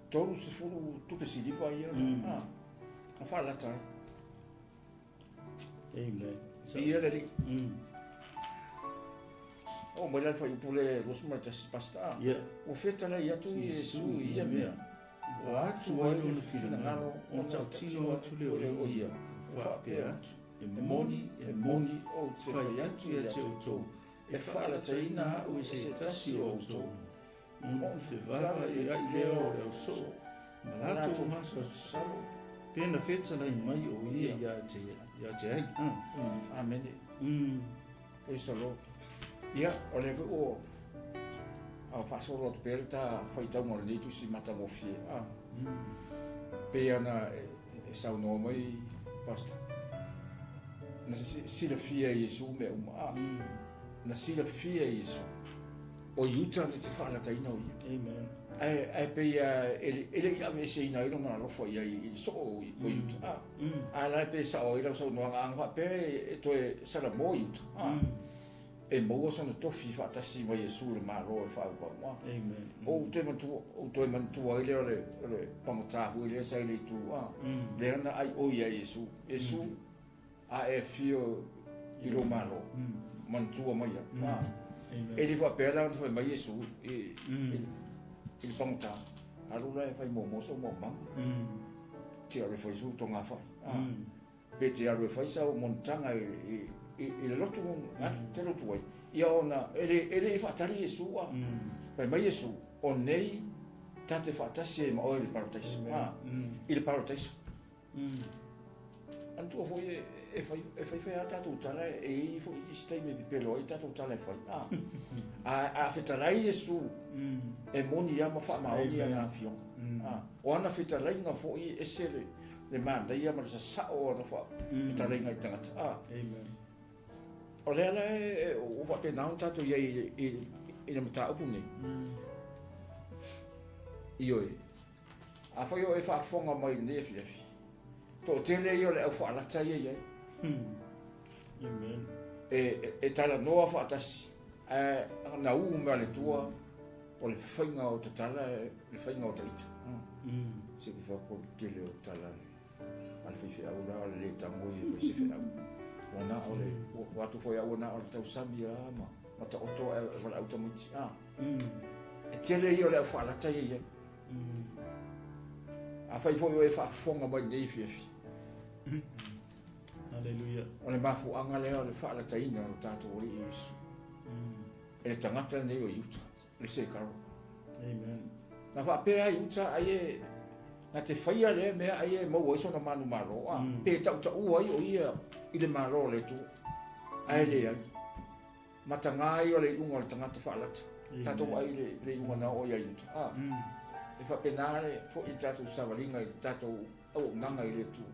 30 tupe siliva ia. Na faalata ai. Amen. Ia le Alii. Oo mai la le fuaiupu le 21 Pastor. Ia. Ua fetalai atu Iesu i ia mea. Ua atu ai lona finagalo ona tautino atu lea o ia, ua faapea atu, E moni, e moni, ou te fai atu ia te outou, E faalataina au e se tasi o outou, ona fevaavaeai lea o le ausoo ma latou masalosalo, pe na fetalai mai o ia ia te ai. Amene. Praise the Lord. Ia, o lea foi ua faasolo atu pea le ta faitauga o lenei tusi matagofie. Pei ona e saunoa mai, Pastor, na silafia e Iesu mea uma. Na silafia e Iesu o Iuta na te faalataina o ia. Amen. Ae, ae pei e, e le i aveeseina ai lona alofa i ai i le soo o Iuta. A, a la e pei e sao ai lau saunoaga a na faapea e toe salamo Iuta. A, e maua sona tofi faatasi ma Iesu i le Malo e faaauau. A, Amen. Ou toe manatua, ou toe manatua ai lea o le, o le pagota foi lea sa i le itu, a, lea na aioi ai Iesu. Iesu, A e afio i lou Malo, manatua mai au. A, e le faapea la ona fai mai Iesu i, i le pagota, alu la e fai muamua sou maumaga, te alu e fai sou togafai. A, pe te alu e fai sau monotaga i, i, i le lotu, te lotu ai. Ia ona, e le, e le i faatali Iesu, a. Fai mai Iesu, o nei ta te faatasi ai ma oe i le parataiso. A, i le parataiso. Manatua foi e fai e fai fai a tatou tala e i ai foi isi taimi e pepelo ai tatou tala e fai. A a a fetalai Iesu e moni lava ma faamaoni ana afioga. A o ana fetalaiga foi e ese le le manaia ma le sasao o ana fetalaiga i tagata. A O lea la e ua faapena ona tatou i ai i le mataupu nei. Ioe. Afai o e faafofoga mai i lenei afiafi, toatele ia o le au faalata ia i ai. Amen. E, e talanoa faatasi, ae na u mea le Atua o le faiga o tatala, le faiga o taita. Se ke whako tele o tala le a le faifeau la o le le tago ia e fai se feau. Ua na o le, ua atu foi au ua na o le tausami a ma, ma taoto ae valaau tamaiti. A. E tele ia o le au faalata ia i ai. Afai foi o e faafofoga mai lenei afiafi. Haleluia. O le mafuaaga lea o le faalataina o lo tatou Alii Iesu. E le tagata lenei o Iuta, le Sekaro. Amen. Na faapea ai Iuta ai e na te faia lea mea ai e maua ai sona manumalo, a pe tautaua ai o ia i le Malo o le Atua. Ae leai. Mataga ai o le iuga o le tagata faalata. Tatou vaai i le iuga na oo ia Iuta. A, e faapena foi le tatou savaliga i le tatou auaunaga i le Atua.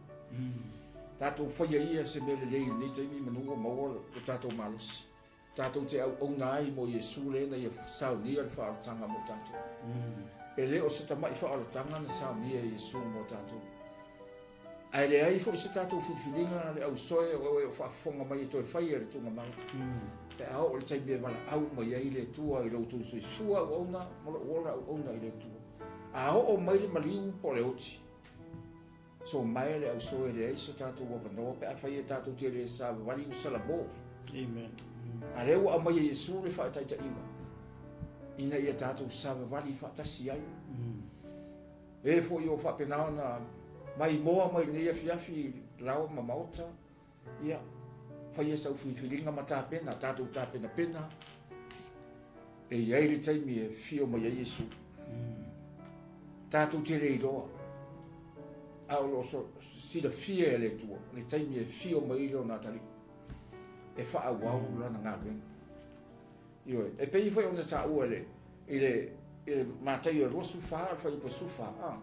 Tatou faia ia se mea lelei i lenei taimi manu ua maua lo tatou malosi. Tatou te auauna ai mo Iesu lea na ia saunia le faaolataga mo tatou. E le o se tamai faaolataga na saunia e Iesu mo tatou. Ae leai foi se tatou filifiliga le ausoe o e o faafofoga mai e toe faia le tuugamau. Pe a oo i le taimi e valaau mai ai le Atua i lo outou soifua auauna ma lou ola auauna i le Atua. A oo mai le maliu po o le oti, somae le ausoe e leai so tatou avanoa pe afai e tatou te le savavali ua salamo. Amen. A lea ua aumai e Iesu le faataitaiga ina ia tatou savavali faatasi ai. E foi o faapena ona maimoa mai lenei afiafi i laoa ma maota, ia, faia sau filifiliga ma tapena, tatou tapenapena, e i ai le taimi e fio mai ai Iesu. Tatou te le iloa, a o lo o silafia e le Atua le taimi e fio mai ai Lona atalii e faaauau lana galuega. Ioe, e pei foi ona taua i le, i le I Mataio e 24, le fuaiupu e 14, a.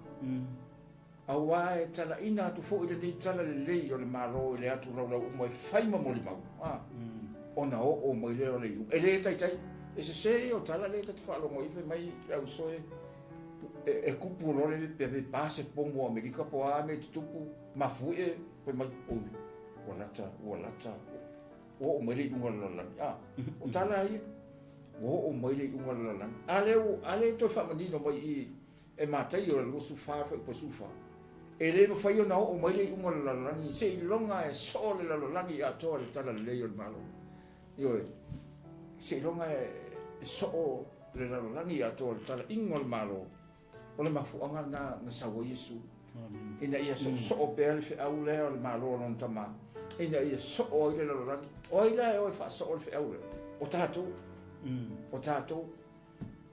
Auā e talaina atu foi lenei tala lelei o le Malo i le atu laulau uma e fai ma molimau, a, ona oo mai lea o le iuga. E le taitai, e sesē ia o tala lea ta te faalogo ai fai mai le ausoe e tupu loa le pe pe pa se pomu o Amerika po o a mea e tutupu, mafuie fai mai, oi, ua lata, ua lata, ua oo mai le iuga o le lalolagi. A, o tala ia, ua oo mai le iuga o le lalolagi. A lea, a lea e toe faamanino mai i i e Mataio e 24 fuaiupu 14. E le mafai ona oo mai le iuga o le lalolagi seiloga e soo le lalolagi atoa i le talalelei o le Malo. Ioe, seiloga e soo le lalolagi atoa i le talaiga o le Malo. O le mafuaaga lena na sau ai Iesu, ina ia soosoo pea le feau lea o le Malo o lona Tama, ina ia soo ai le lalolagi. O ai la e o e faasoo le feau lea? O tatou. O tatou.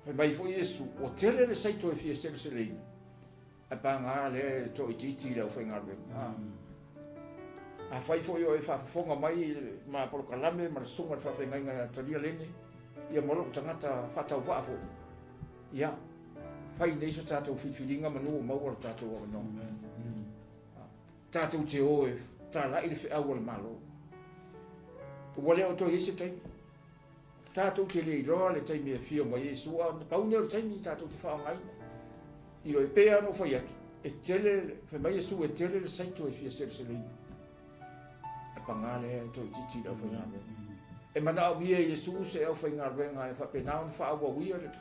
Fai mai foi Iesu, Ua tele le saito e fia seleseleina, ae paga lea e toaitiiti i le aufaigaluega. A. Afai foi o e faafofoga mai i le ma polokalame ma le susuga i le faafeagaiga ia Talia Lene, ia ma lou tagata faatauvaa foi, ia, fai nei so tatou filifiliga manu o maua lo tatou avanoa. Tatou te o e talai le feau a le Malo. Ua le o toe i ai se taimi. Tatou te le iloa le taimi e afio mai ai Iesu, a pau nei o le taimi tatou te faaaogaina. Ioe, e pei lava ona ou fai atu, e tele, fai mai Iesu e tele le saito e fia seleseleina. Ae paga lea e toaitiiti i le aufaigaluega. E manaomia e Iesu se aufaigaluega e faapena ona faaauauia le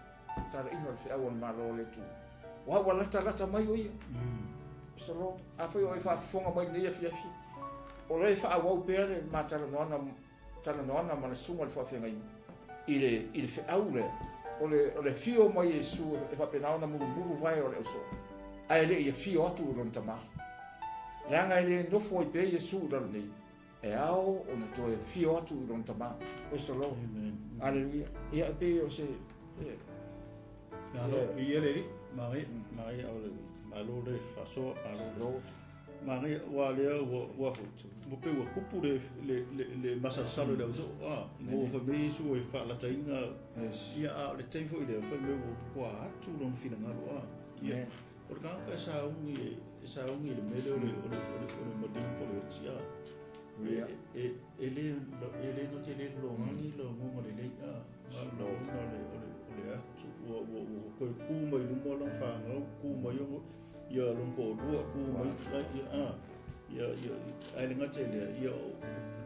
talaiga o le feau a le Malo o le Atua. Aua ua latalata mai o ia. Praise the Lord. Afai o e faafofoga mai i lenei afiafi, o lo e faaauau pea le ma talanoaga talanoaga ma le susuga i le faafeagaiga i le, i le feau lea, o le, o le afio mai Iesu e faapena ona mulumulu vae o le ausoo, ae le i afio atu i lona Tama. Leaga e le nofo ai pea Iesu i lalo nei, e ao ona toe afio atu i lona Tama. Praise the Lord. Amen. Aleluia. Ia, e pei o se... E, Malo, i ele li, Maria, Maria o le malo le faasoa, malo le. Manaia, aua lea ua, ua, ua pei ua kupu le, le, le, le masalosalo i le ausoo, a, ina ua fai mai Iesu e faalataina, Yes. ia, a o le taimi foi lea, fai mai ua, ua atu lona finagalo, a, ia, Amen. o le tagata e sauni, e, e sauni i le mea lea o le, o le, o le, o le maliu po o le oti, a, Ia. e, e, e le, e le na te le logani lagoga lelei, a, a o le lagona o le, o le, o le atu, ua, ua, ua toe tu mai luma lona fanau, tu mai ona, ia lona toalua tu mai ia a ia ia ae le gata i lea ia o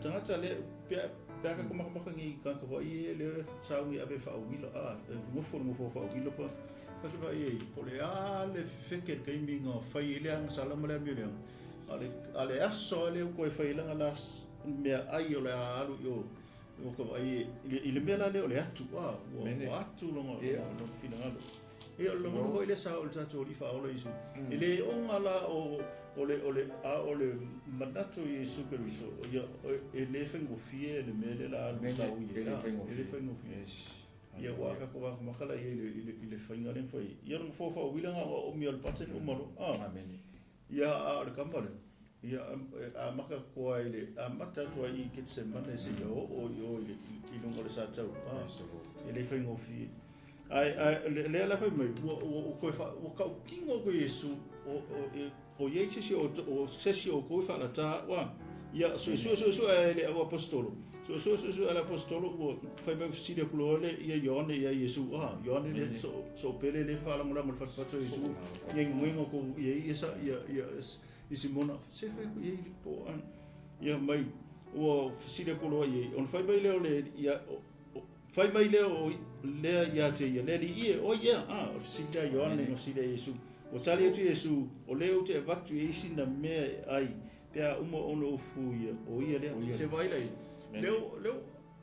tagata lea pe pe a ka makamaka ni tagata foi ia lea sauni e ave faauila a e nofo le nofo faauila pa ka te vaai ai po o le a le fefeke i le taimi na fai ai le agasala ma le amio leaga a o le a le aso lava lea ua toe fai ai lana la mea ai o le a alu i o ua ka vaai i le mea la lea o le atu a ua atu lona lona finagalo. Ia, o le lagona foi lea sa oo i le tatou Alii Faaola Iesu. E le oga la o, o le, o le, a o le manatu o Iesu Keriso, ia, e le faigofie le mea lea la alu tau i E le faigofie. E le faigofie. Yes. Ia, ua tatou makamaka la i ai i le, i le, i le faiga lea na fai ai. Ia, o le nofoa faauila na o aomia o le button uma loa. Ah. Amene. Ia, a o le kama lea, ia, e amata atu lava i le, amata atu lava i Ketesemane seia oo i o i le, i luga o le Satau. Ah, Yes, Lord. e le faigofie. Ae, ae, o lea la fai mai, ua, ua, ua toe faa, ua tautino atu e Iesu, o, o, e, o i ai se isi o, o se isi o outou e faalata au, a. Ia, suesue, suesue ae le au aposetolo. Suesue, suesue ae le aposetolo, ua fai mai fesili atu loa le, ia Ioane ia Iesu, a, Ioane le, so, soopele le faalagolago i le fatufatu o Iesu, ia inoina outou i ai ia, ia, ia, i Simona, se fai atu i ai po, a. Ia mai, ua fesili atu loa i ai, ona fai mai lea o le, ia, o, Fai mai lea o lea ia te ia, Le Alii e, o ai ea? A, o le fesili lea a Ioane na fesili ai Iesu. Ua tali atu Iesu, O lea ou te avatu i ai sina mea e ai, pe a uma ona ou fuia, o ia lea. Se vaai la ia. Lea, lea,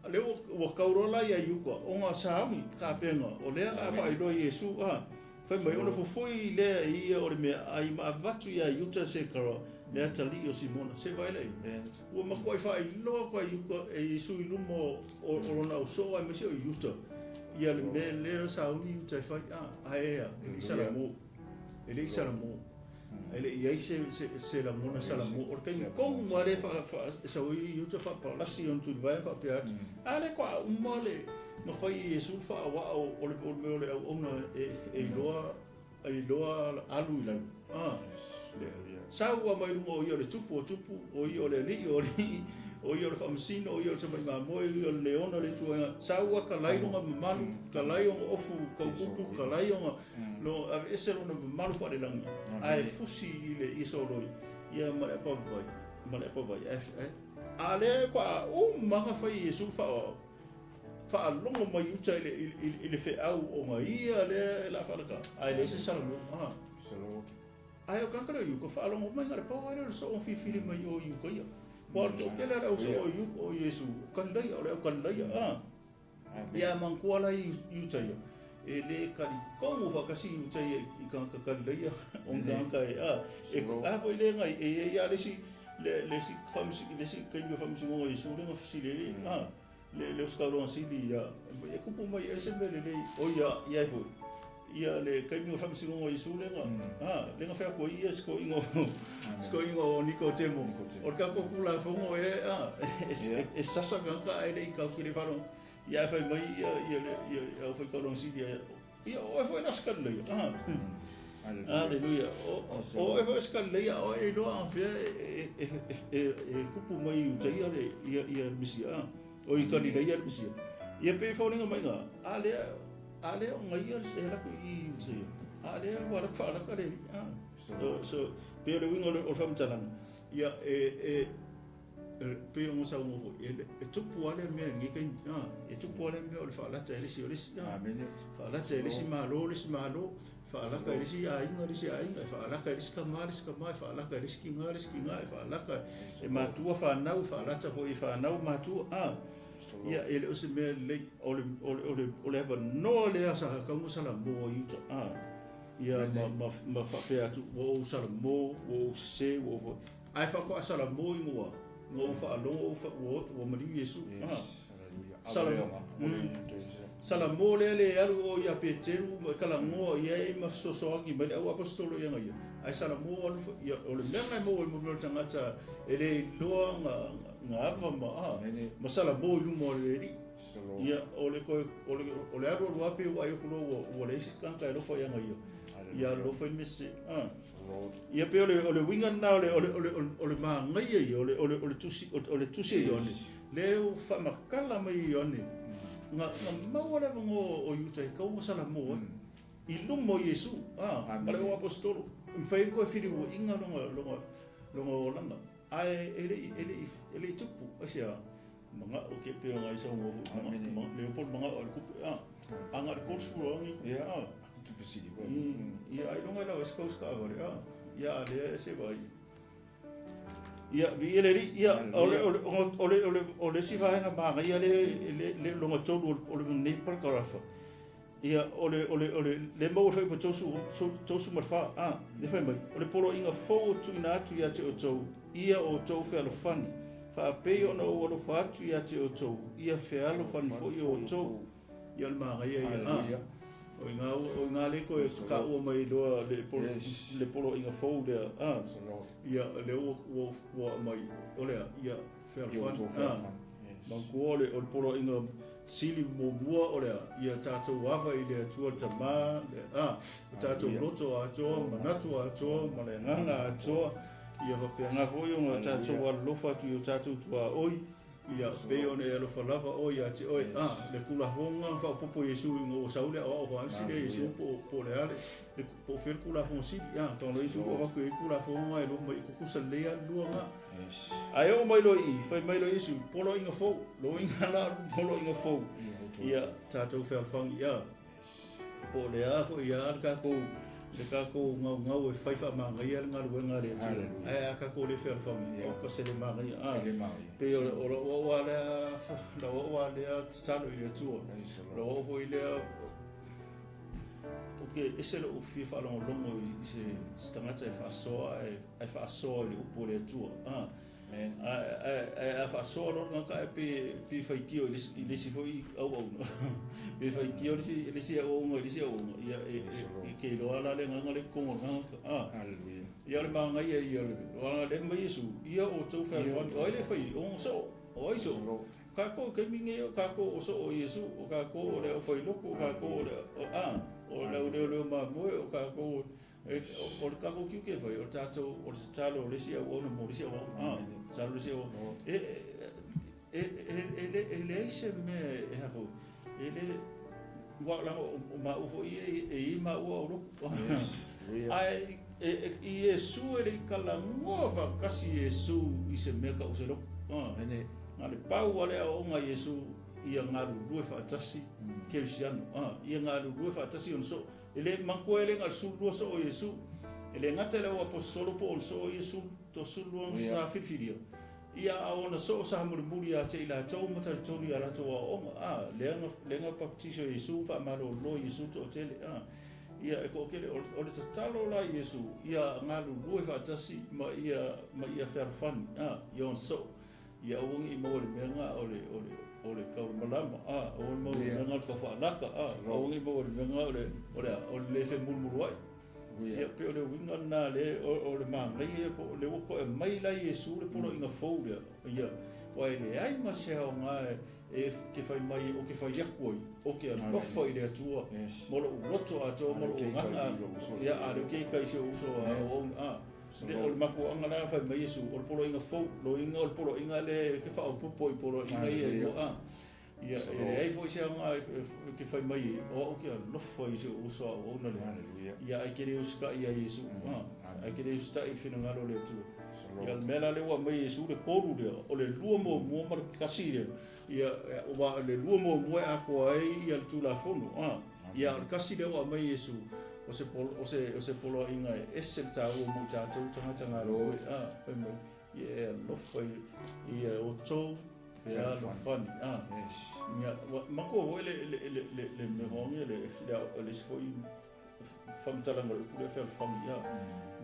lea ua kau loa la ia Iuka, ona sauni tapena, o lea la a faailoa e Iesu, a, fai mai, ona fofoi lea e ia o le mea ai ma avatu ia Iuta Sekara, le atalii o Simona. Se vaai la ia. Ua matuai faailoa atu a Iuta e Iesu i luma o, o, o lona ausoo aemaise o Iuta ia le mea lea sa uli Iuta e fai, a, ae ea, e le i salamo, e le i salamo. E le i i ai se, se, se lagona salamo. O le taimi tonu lava lea e fa, fa, e sau ai Iuta faapalasi ona tulivae ma faapea atu, a lea faatoa uma le, Na fai e Iesu le faaoao o le mea o le auauna e iloa e iloa alu i lalo. Ah, sau lava mai luga o ia o le tupu o tupu, o ia o le alii o alii, o ia o le faamasino, o ia o le tamai mamoe, o ia o le leona o le ituaiga. Sau lava kalai lona mamalu, kalai ona ofu taupupu, kalai ona lo aveese lona mamalu faalelagi, ae fusi i le ia soloi, ia ma le apavai, ma le apavai. Ae a lea faatoa uma ona fai e Iesu le faaoao, faalogo mai uta i le, i, i le feau ona ia lea e la faalaka, ae leai se salamo. Ah. Ae o tagata lea o Iuka, faalogo mai na o le pau lava lea o le soo na filifili mai o Iuka ia. Aua o le toatele lava o le au soo o Iuka, o Iesu, o Kalilaia, o le au Kalilaia. Ah. Ia manatua la i uta ia, e le talitonu faatasi i uta ia i tagata Kalilaia, o ni tagata e, a, e, a foi le nai, e i ai lava le isi, le, le isi faamasino, le isi taimi o faamasinoga o Iesu lea na fesili ai, a, le, le ositaulaga sili ia, e tupu mai ai se mea lelei, o ia, ia ai foi, ia le taimi o faamasinoga o Iesu lea na, a, lea na fai atu ai ia si toeaina, si toeaina o Nikotemo, o le tatou Tulafono ea, a, e, e sasa tagata ae le i tatou te le faalogo, ia ae fai mai ia, ia le, ia le aufaitaulaga sili ia, ia o oe foi la o se Kalilaia, a. Aleluia. O oe foi o se Kalilaia, a oe e iloa afea e tupu mai i Iutaia le, ia, ia le Mesia, a. O i Kalilaia le Mesia. Ia pei e foliga mai ga, a lea, a lea o ngaia e alu atu i Iutaia. A lea ua alu atu faalaka le alii, a. So, so, pei o le uiga o le faamatalaga, ia e, e, pei ona saunoa foi, e, e tupu lava lea mea i lenei taimi, a, e tupu lava lea mea o le faalata e le isi o le isi, a. Faalata e le isi Malo le isi Malo, faalaka e le isi aiga le isi aiga, e faalaka e le isi tama le isi tama, e faalaka e le isi tina le isi tina, e faalaka e matua fanau, e faalata foi e fanau matua, a. Ia, e le o se mea lelei, o le, o le, o le, o le avanoa lea sa tatau ona salamo ai uta, a. Ia, ma, ma, ma faapea atu, ua ou salamo, ua ou sese, ua ou... Ae faatoa salamo i mua, na ou faalogo ua, ua maliu Iesu. Yes. Salamo, salamo lea le alu o ia Peteru ma talanoa i ai ma fesoasoani mai le au aposetolo ia ia. Ae salamo alu ia, o le mea na e maua i mo mea o le tagata e le iloa na, na ava ma, a, ma salamo i luma o le Alii. Ia, o le toe, o le, o le alu alu lava pei ua vaai atu loa ua, ua leai se tagata e alofa ia ia. Ia alofa i le mea sese. A. Ia pei o le, o le uiga lena o le, o le, o le, o le magaia ia, o le, o le, o le tusi, o le tusi a Ioane, lea ua faamatala mai e Ioane, na, na maua le avanoa o Iuta e tatau ona salamo ai, i luma o Iesu, a, ma le au aposetolo, e mafai ai ona toe feliuaiga lona, lona, lona olaga. Ae e le i, e le i, e le i tupu, aisea? Manao ke pei ona e saunoa foi, le po le manao a le kupe, a, a na o le 30 lagi, a. Tupe sili foi. Ia, ailoga e lau ai se tausi taavale, a, ia, a lea e se vaai. Ia, viia le Alii, ia, o le, o le, o le, o le, o le isi vaega manaia lea, le, le lona tolu o lenei parakarafa, ia, o le, o le, o le, le maua foi ma 34, a, le fai mai, o le poloaiga fou e tuuina atu ia te outou, ia outou fealofani, faapei ona ou alofa atu ia te outou, ia fealofani foi outou. Ia o le manaia ia, a, o i ina, o i ina lea toe taua mai loa le, le poloaiga fou lea, a, ia, lea ua, ua, ua aumai, o le a, ia fealofani, a, manatua o le, o le poloaiga sili muamua o le a, ia tatou ava i le Atua le Tama, le, a, o tatou loto atoa, manatu atoa, ma le agaga atoa, ia faapena foi ona tatou alolofa atu i o tatou tuaoi, ia pei ona e alofa lava oe ia te oe. A, le Tulafono na faaopoopo e Iesu ina ua sau le aoao faaalosi lea Iesu po, po o le a le, le, po o fea le Tulafono sili. A, tago Iesu ua avatu i ai Tulafono na e lua mai, e tutusa lelei lava le lua na. Ae oo mai loa i i, fai mai loa Iesu, poloaiga fou, loiga la poloaiga fou. Ia, tatou fealofani, ia. Po o le a foi a le tatou, le tatou gaugau e fai faamanaia le galuega a le Atua. Ae a tatou le fealofani, o ka se le manaia. A, pei o, o lou au a lea, lou au a lea tatalo i le Atua. Lou au foi lea, ou te ese lou fia faalogologo i se, se tagata e faasoa ae, ae faasoa i le upu a le Atua. A, Ae a faasoa loa le tagata ae pe faitio i le isi foi auauna, pe faitio le isi auauna i le isi auauna, ia e te iloa la le agaga lea i totonu o le tagata. Ia o le manaia ia o le, aua o lea e fai mai Iesu, ia outou fealofani, o ai le fai ai? O ona soo, o ai soo? kākou i taimi nei o kākou o soo o Iesu, o kākou o le aufailoku, o kākou o le, a, o le au leoleo mamoe, o kākou e, o le kākou tiute e fai, o le tātou, o le tatalo o le isi auauna mo le isi auauna, a, tatalo le isi auauna. E, e, e, e, le, e leai se mea e ha foi, e le, ua laga o maua foi e, e i maua o loku. Yes. Ae e, e, i Iesu e le i kalagoa faatasi Iesu i se mea tau se loku. Amene. Na le pau lava le aoaoga a Iesu ia galulue faatasi kerisiano. Ia galulue faatasi ona soo. E le manatua e le na o le 12 soo o Iesu. E le gata i le au aposetolo po o ona soo ia 12 sa filifilia. Ia a ona soo sa mulimuli ia te i latou ma talitonu i a latou aoaoga. Lea na, lea na bapatiso e Iesu ma faamalolo Iesu le toatele. Ia e toatele, o le tatalo la i Iesu ia galulue faatasi ma ia, ma ia fealofani, ia ona soo. Ia aua ne i maua i le mea lena o le, o le, o le taulamalama, aua ne i maua i le mea lena o le taufaalaka, aua ne i maua i le mea lena o le, o le a, o le le femulumuluai. Ia, pei o le uiga lena lea, o le manaia ia, po o lea ua toe aumai la Iesu le poloaiga fou lea, ia, aua e leai ma se aoga e te fai mai ou te fai atu ai, ou te alofa i le Atua ma lou loto atoa ma lou agaga atoa, ia, a o lea ou te ita i si ou uso a o au, a, o le mafuaaga la fai mai Iesu, o le poloaiga fou, loiga o le poloaiga lea e te faaopoopo i poloaiga ia e lua, a. Ia, e leai foi se aoga e te fai mai ai, o au ou te alofa i si ou uso a auauna lea. Haleluia. Ia, ae te le usitai ia Iesu. Ae te le usitai i le finagalo o le Atua. Ia, o le mea la lea ua aumai e Iesu le tolu lea, o le lua muamua ma le tasi lea. Ia, aua o le lua muamua e atoa ai ia le Tulafono. Ia, o le tasi lea ua aumai e Iesu, o se, o se, o se poloaiga e ese le taua mo i tatou tagata galulue. Fai mai, ia e alofa i ia outou fealofani. Yes. Ia, ua matua foi le, le, le, le, le mea hoangi le, le, le isi foi faamatalaga o le upu lea fealofani, ia.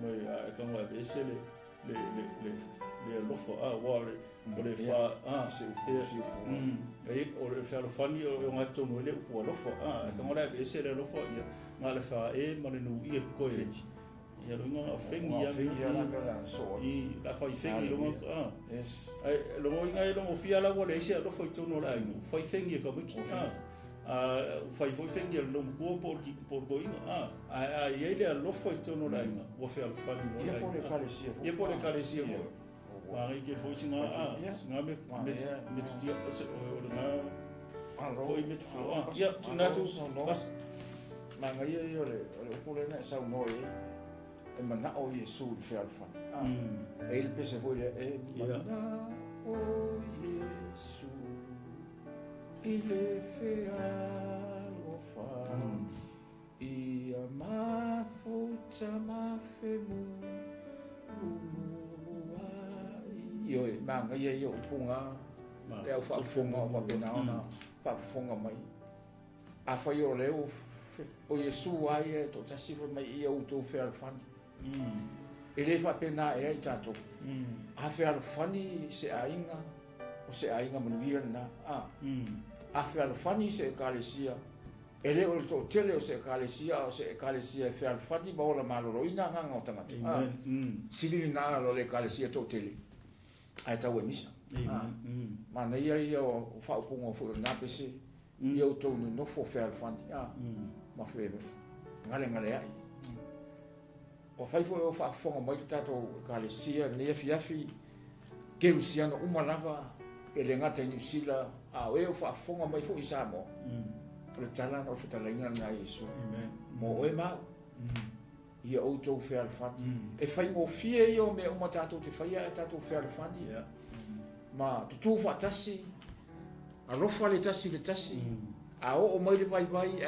Mai, a e tago e aveese le, le, le, le, le alofa, a, ua o le, o le fa, a, Se upu, se upu. E, o le fealofani o, o gatotonu ai le upu alofa, a, e tago la e aveese le alofa, ia, na o le fa e ma le nu i e totoe. Ia loiga na o fengi ia. Fengi ia la mea la so. I la fai fengi loga a. Yes. Ai logo inga e logo fia la ua leai se alofa i totonu o le aiga. Fai fengi e tamaiti a. A fai foi fengi e le loomatua po o le toeaina a. Ae a i ai le alofa i totonu o le aiga, ua fealofani loa le aiga. Ia po o le ekalesia foi. Ia po o le ekalesia foi. Manaia tele foi sina a, sina me metotia o lena foi metofo a. Ia, tuuina atu. Manaia ia o le upu lea na e saunoa i ai, e manao Iesu i le fealofani. E i ai le pese foi lea, e manao Iesu i le fealofani. Ia mafuta ma femulumuluai. Ioe, manaia ia o upu na, le au faafofoga o faapena ona faafofoga mai. Afai o lea o Iesu lava ia e toatasi fai mai ia outou fealofani. E le faapena ea i tatou. A fealofani se aiga, o se aiga manuia lena. A fealofani se ekalesia, E le o le toatele o se Ekalesia, a o se Ekalesia e fealofani ma ola maloloina agaga o tagata. Amen. Mm. Sili lena lo le Ekalesia toatele, ae tau e misa. Amen. Ah. Mm. Manaia ia o faaupuga foi o lena pese, ia outou nonofo fealofani, ah, ma fe galegaleai. Ua fai foi o faafofoga mai le tatou Ekalesia i lenei afiafi, Kerisiano uma lava, e le gata i Niu Sila, a o e o faafofoga mai foi i Samoa. O le tala na o le fetalaiga lena a Iesu. Mo oe ma au. Ia outou fealofani. E faigofie ia o mea uma tatou te faia ae tatou fealofani. Ma tutū faatasi, alofa le tasi i le tasi, a oo mai le vaivai,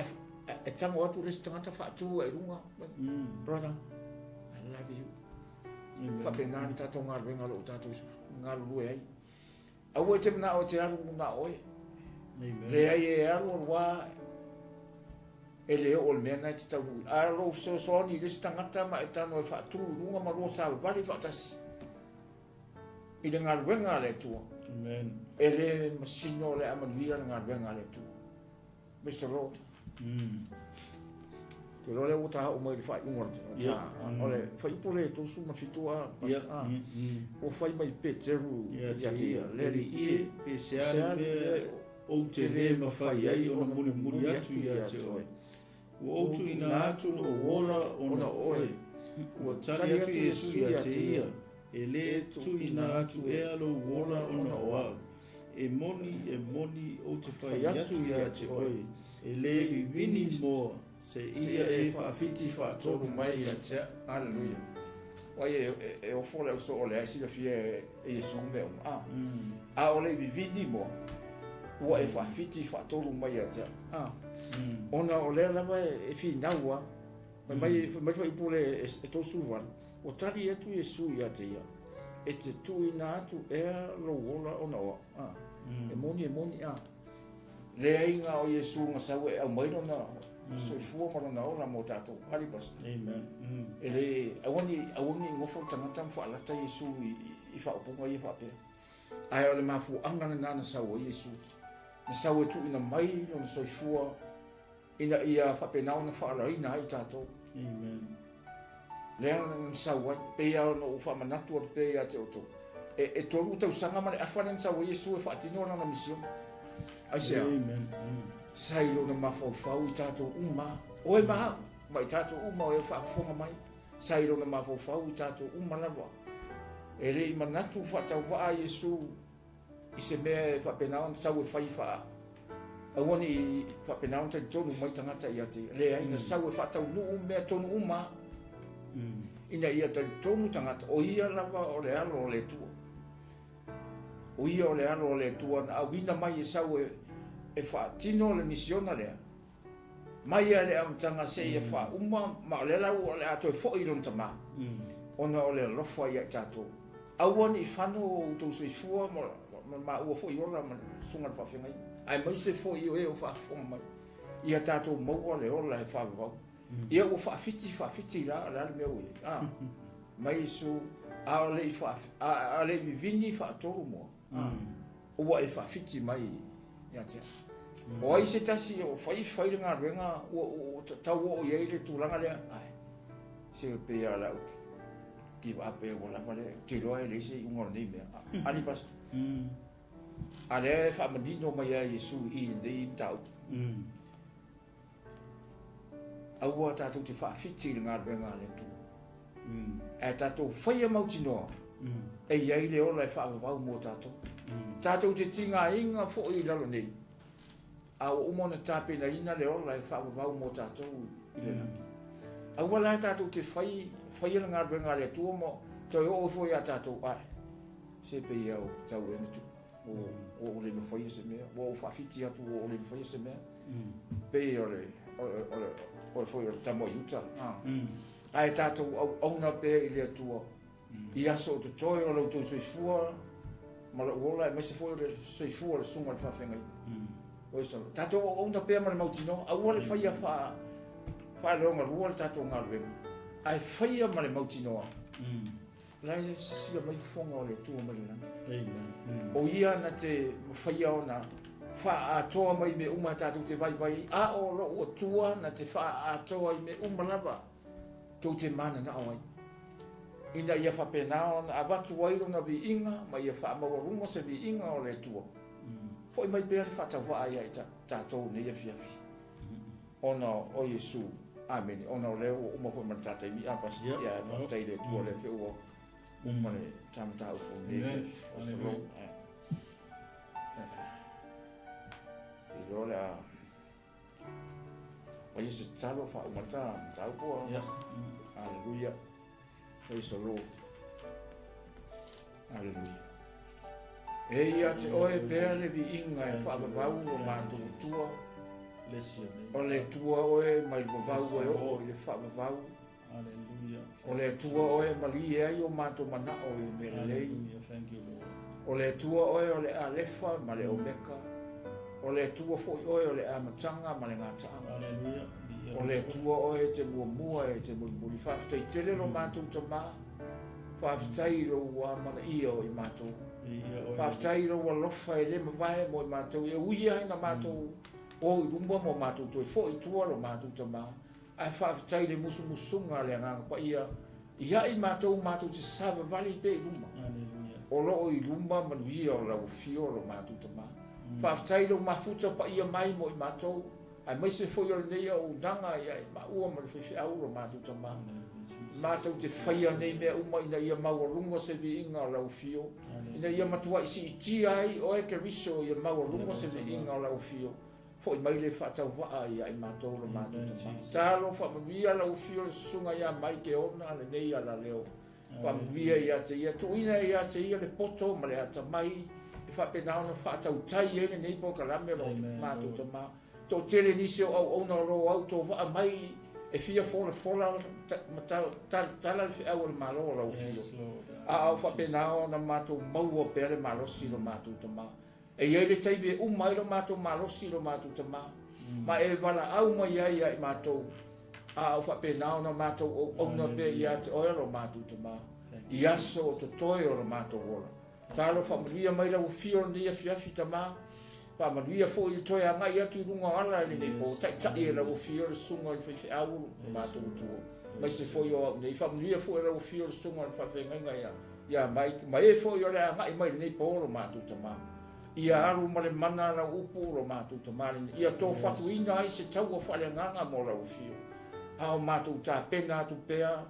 e tago atu le isi tagata faatu ai i luga. Brother, I love you. Faapena le tatou galuega o lo o tatou galulue ai. Aua e te manao e te alu na oe. Leai e alu alu lava e le oo i le mea lena e te taunuu i ai. A o lou fesoasoani i le isi tagata ma e tago e faatu i luga ma lua savavali faatasi i le galuega a le Atua. Amen. E le masino o le a manuia le galuega a le Atua. Mr. Lord. Te iloa lea ua ta oo mai i le faaiuga o le ta, o le fuaiupu lea e 37 a, Pastor, a, ua fai mai Peteru ia te ia, Le Alii e, pe se a le mea ou te le mafai ai ona mulimuli atu ia te oe? Ua ou tuuina atu lou ola ona o oe. Ua tali atu Iesu ia te ia, E le tuuina atu ea lou ola ona o au. E moni, e moni, ou te fai atu ia te oe, e le vivini moa, seia e faafiti faatolu mai ia te au. Aleluia. Uai e, e ofo le auso o lea e silafia e Iesu mea uma. A, a o le vivini moa, ua e faafiti faatolu mai ia te au. A, ona o lea lava e finau a. Fai mai, fai mai fuaiupu le e 38, ua tali atu Iesu ia te ia, e te tuuina atu ea lou ola ona o au. A, e moni, e moni, a. Leaiga o Iesu na sau e aumai lona soifua ma lona ola mo tatou. Ali pastor. Amen. E le, aua ne i, aua ne i nofo le tagata ma faalata Iesu i faaupuga ia faapea. Ae o le mafuaaga lena na sau ai Iesu. Na sau e tuuina mai lona soifua ina ia faapena ona faalaina ai tatou. Amen. Lea na sau ai, pei lava ona ou faamanatu atu pea ia te outou. E, e tolu tausaga ma le afa lea na sau ai Iesu e faatino lana misiona. Aisea? Amen. Sa i lona mafaufau i tatou uma, oe ma au, ma i tatou uma o e faafofoga mai. Sa i lona mafaufau i tatou uma lava. E le i manatu faatauvaa Iesu i se mea e faapena ona sau e fai faa aua ne i faapena ona talitonu mai tagata ia te ia. Leai, na sau e faataunuu mea tonu uma ina ia talitonu tagata o ia lava o le alo o le Atua. O ia o le alo o le Atua na auina mai e sau e faatino le misiona lea mai lava i le amataga seia faauma, ma o lea la ua o le a toe foi i lona Tama, ona o le alofa ia i tatou. Aua ne i fano o outou soifua ma maua foi ola ma le susuga i le faafeagaiga, aemaise foi o e o faafofoga mai, ia tatou maua le ola e faavavau. Ia ua faafiti faafiti la, o le a le mea ua i ai? A, mai Iesu, a o le i a o le i vivini faatolu moa, ua e faafiti mai ia te au. O ai se tasi o fai fai le galuega ua tau oo i ai le tulaga lea? Ai, se pei lava o le a ou give up ea ua lava lea, ou te iloa e leai se iuga o lenei mea. Ali pastor. A lea e faamanino mai lava e Iesu i lenei mataupu. Aua tatou te faafiti i le galuega a le Atua. Ae tatou faia mautinoa e i ai le ola e faavavau mo tatou. Tatou te tigaina foi i lalo nei, a ua uma ona tapenaina le ola e faavavau mo tatou i le lagi. Aua la tatou te fai, faia le galuega a le Atua ma toe oo ifo ia tatou, ae se pei au tau ea na tuu. Ua ou le mafaia se mea, ua ou faafiti atu ua ou le mafaia se mea. Pei o le, o le, o le, o le foi o le tama o Iuta. Ae tatou auauna pea i le Atua i aso o totoe o lo outou soifua ma lou ola, aemaise foi o le soifua o le susuga i le faafeagaiga. Tatou auauna pea ma le mautinoa, aua le faia faaleogalua le tatou galuega, ae faia ma le mautinoa. La e sisila mai fofoga o le Atua mai le lagi. O ia na te mafaia ona faaatoa mai mea uma tatou te vaivai ai, a o lou Atua na te faaatoa i mea uma lava tou te mananao ai, ina ia faapena ona avatu ai lona viiga ma ia faamaualuga se viiga o le Atua. Foi mai pea le faatauvaa ia i tatou nei afiafi, ona o Iesu. Amene. Ona o lea ua uma foi ma le ta taimi, a pasi. Ia, faafetai i le Atua lea foi ua uma le ta mataupu o lenei afiafi. Praise the Lord. Iloa le a faia se tatalo faauma le ta mataupu a pasi. Hallelujah. Praise the Lord. Hallelujah. E ia te oe pea le viiga e faavavau lo matou Atua. O le Atua oe mai le vavau e oo i le faavavau. O le Atua oe e malie ai o matou manao i mea lelei. O le Atua oe o le Alefa ma le Omeka. O le Atua foi oe o le amataga ma le gataaga. O le Atua oe e te muamua e te mulimuli. Faafetai tele lo matou Tama. Faafetai i lou amanaia o i matou. Faafetai i lou alofa e le mavae mo i matou. E ui lava ina matou o i luma ma matou toe foi i tua lo matou Tama. Ae faafetai i le musumusuga a le Agaga Paia ia i matou matou te savavali pea i luma. O lo o i luma manuia o lau afio lo matou Tama. Faafetai i lou mafuta paia mai mo i matou, aemaise foi o lenei auaunaga ia i maua ma le faifeau lo matou Tama. Matou te faia nei mea uma ina ia maualuga se viiga o lau afio, ina ia matuai siitia ai oe Keriso ia maualuga se viiga o lau afio. Foi mai le faatauvaa ia i matou lo matou Tama. Talo faamanuia lau afio le susuga ia Mike Ona lenei alaleo. Faamanuia ia te ia, tuuina ia te ia le poto ma le atamai e faapena ona faatautai ai lenei polokalame lo matou Tama. Toatele nisi o auauna o lo o autovaa mai e fia folafola ma talatala le feau a le Malo o lau afio. A o faapena ona matou maua pea le malosi lo matou Tama. E i ai le taimi e uma ai lo matou malosi i lo matou Tama, ma e valaau mai ai ia i matou, a o faapena ona matou auauna pea ia te oe lo matou Tama, i aso o totoe o lo matou ola. Talofa faamanuia mai lau afio lenei afiafi, Tama, faamanuia foi i le toe agai atu i luga o ala i lenei po, taitai e lau afio le susuga i le faifeau lo matou Atua, aemaise foi o au nei. Faamanuia foi e lau afio le susuga i le faafeagaiga ia Ia mai, ma e foi o le a agai mai lenei po lo matou Tama. Ia alu ma le mana lau upu lo matou Tama lenei. Ia tofatuina ai se taua faaleagaga mo lau afio. A o matou tapena atu pea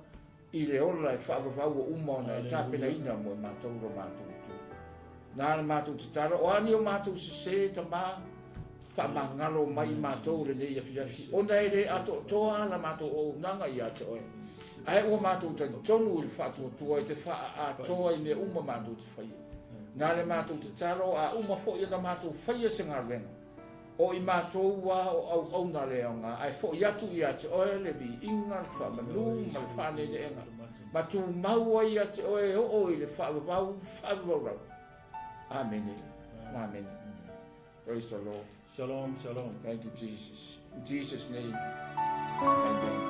i le ola e faavavau ua uma ona e tapenaina mo e matou lo matou Atua. Na le matou tatalo, o a ni o matou sese, Tama, faamagalo mai i matou lenei afiafi, ona e le atoatoa la matou auaunaga ia te oe. Ae ua matou talitonu i le faatuatua e te faaatoa i mea uma matou te faia. Na le matou tatalo, a uma foi ona matou faia se galuega, o i matou ua o auauna le aoga, ae foi atu ia te oe le viiga, le faamanu ma le faaneeneega, ma tumau ai ia te oe e oo i le faavavau faavavau lava. Amene. Amene. Praise the Lord. Shalom, shalom. Thank you, Jesus. In Jesus' name. Amen.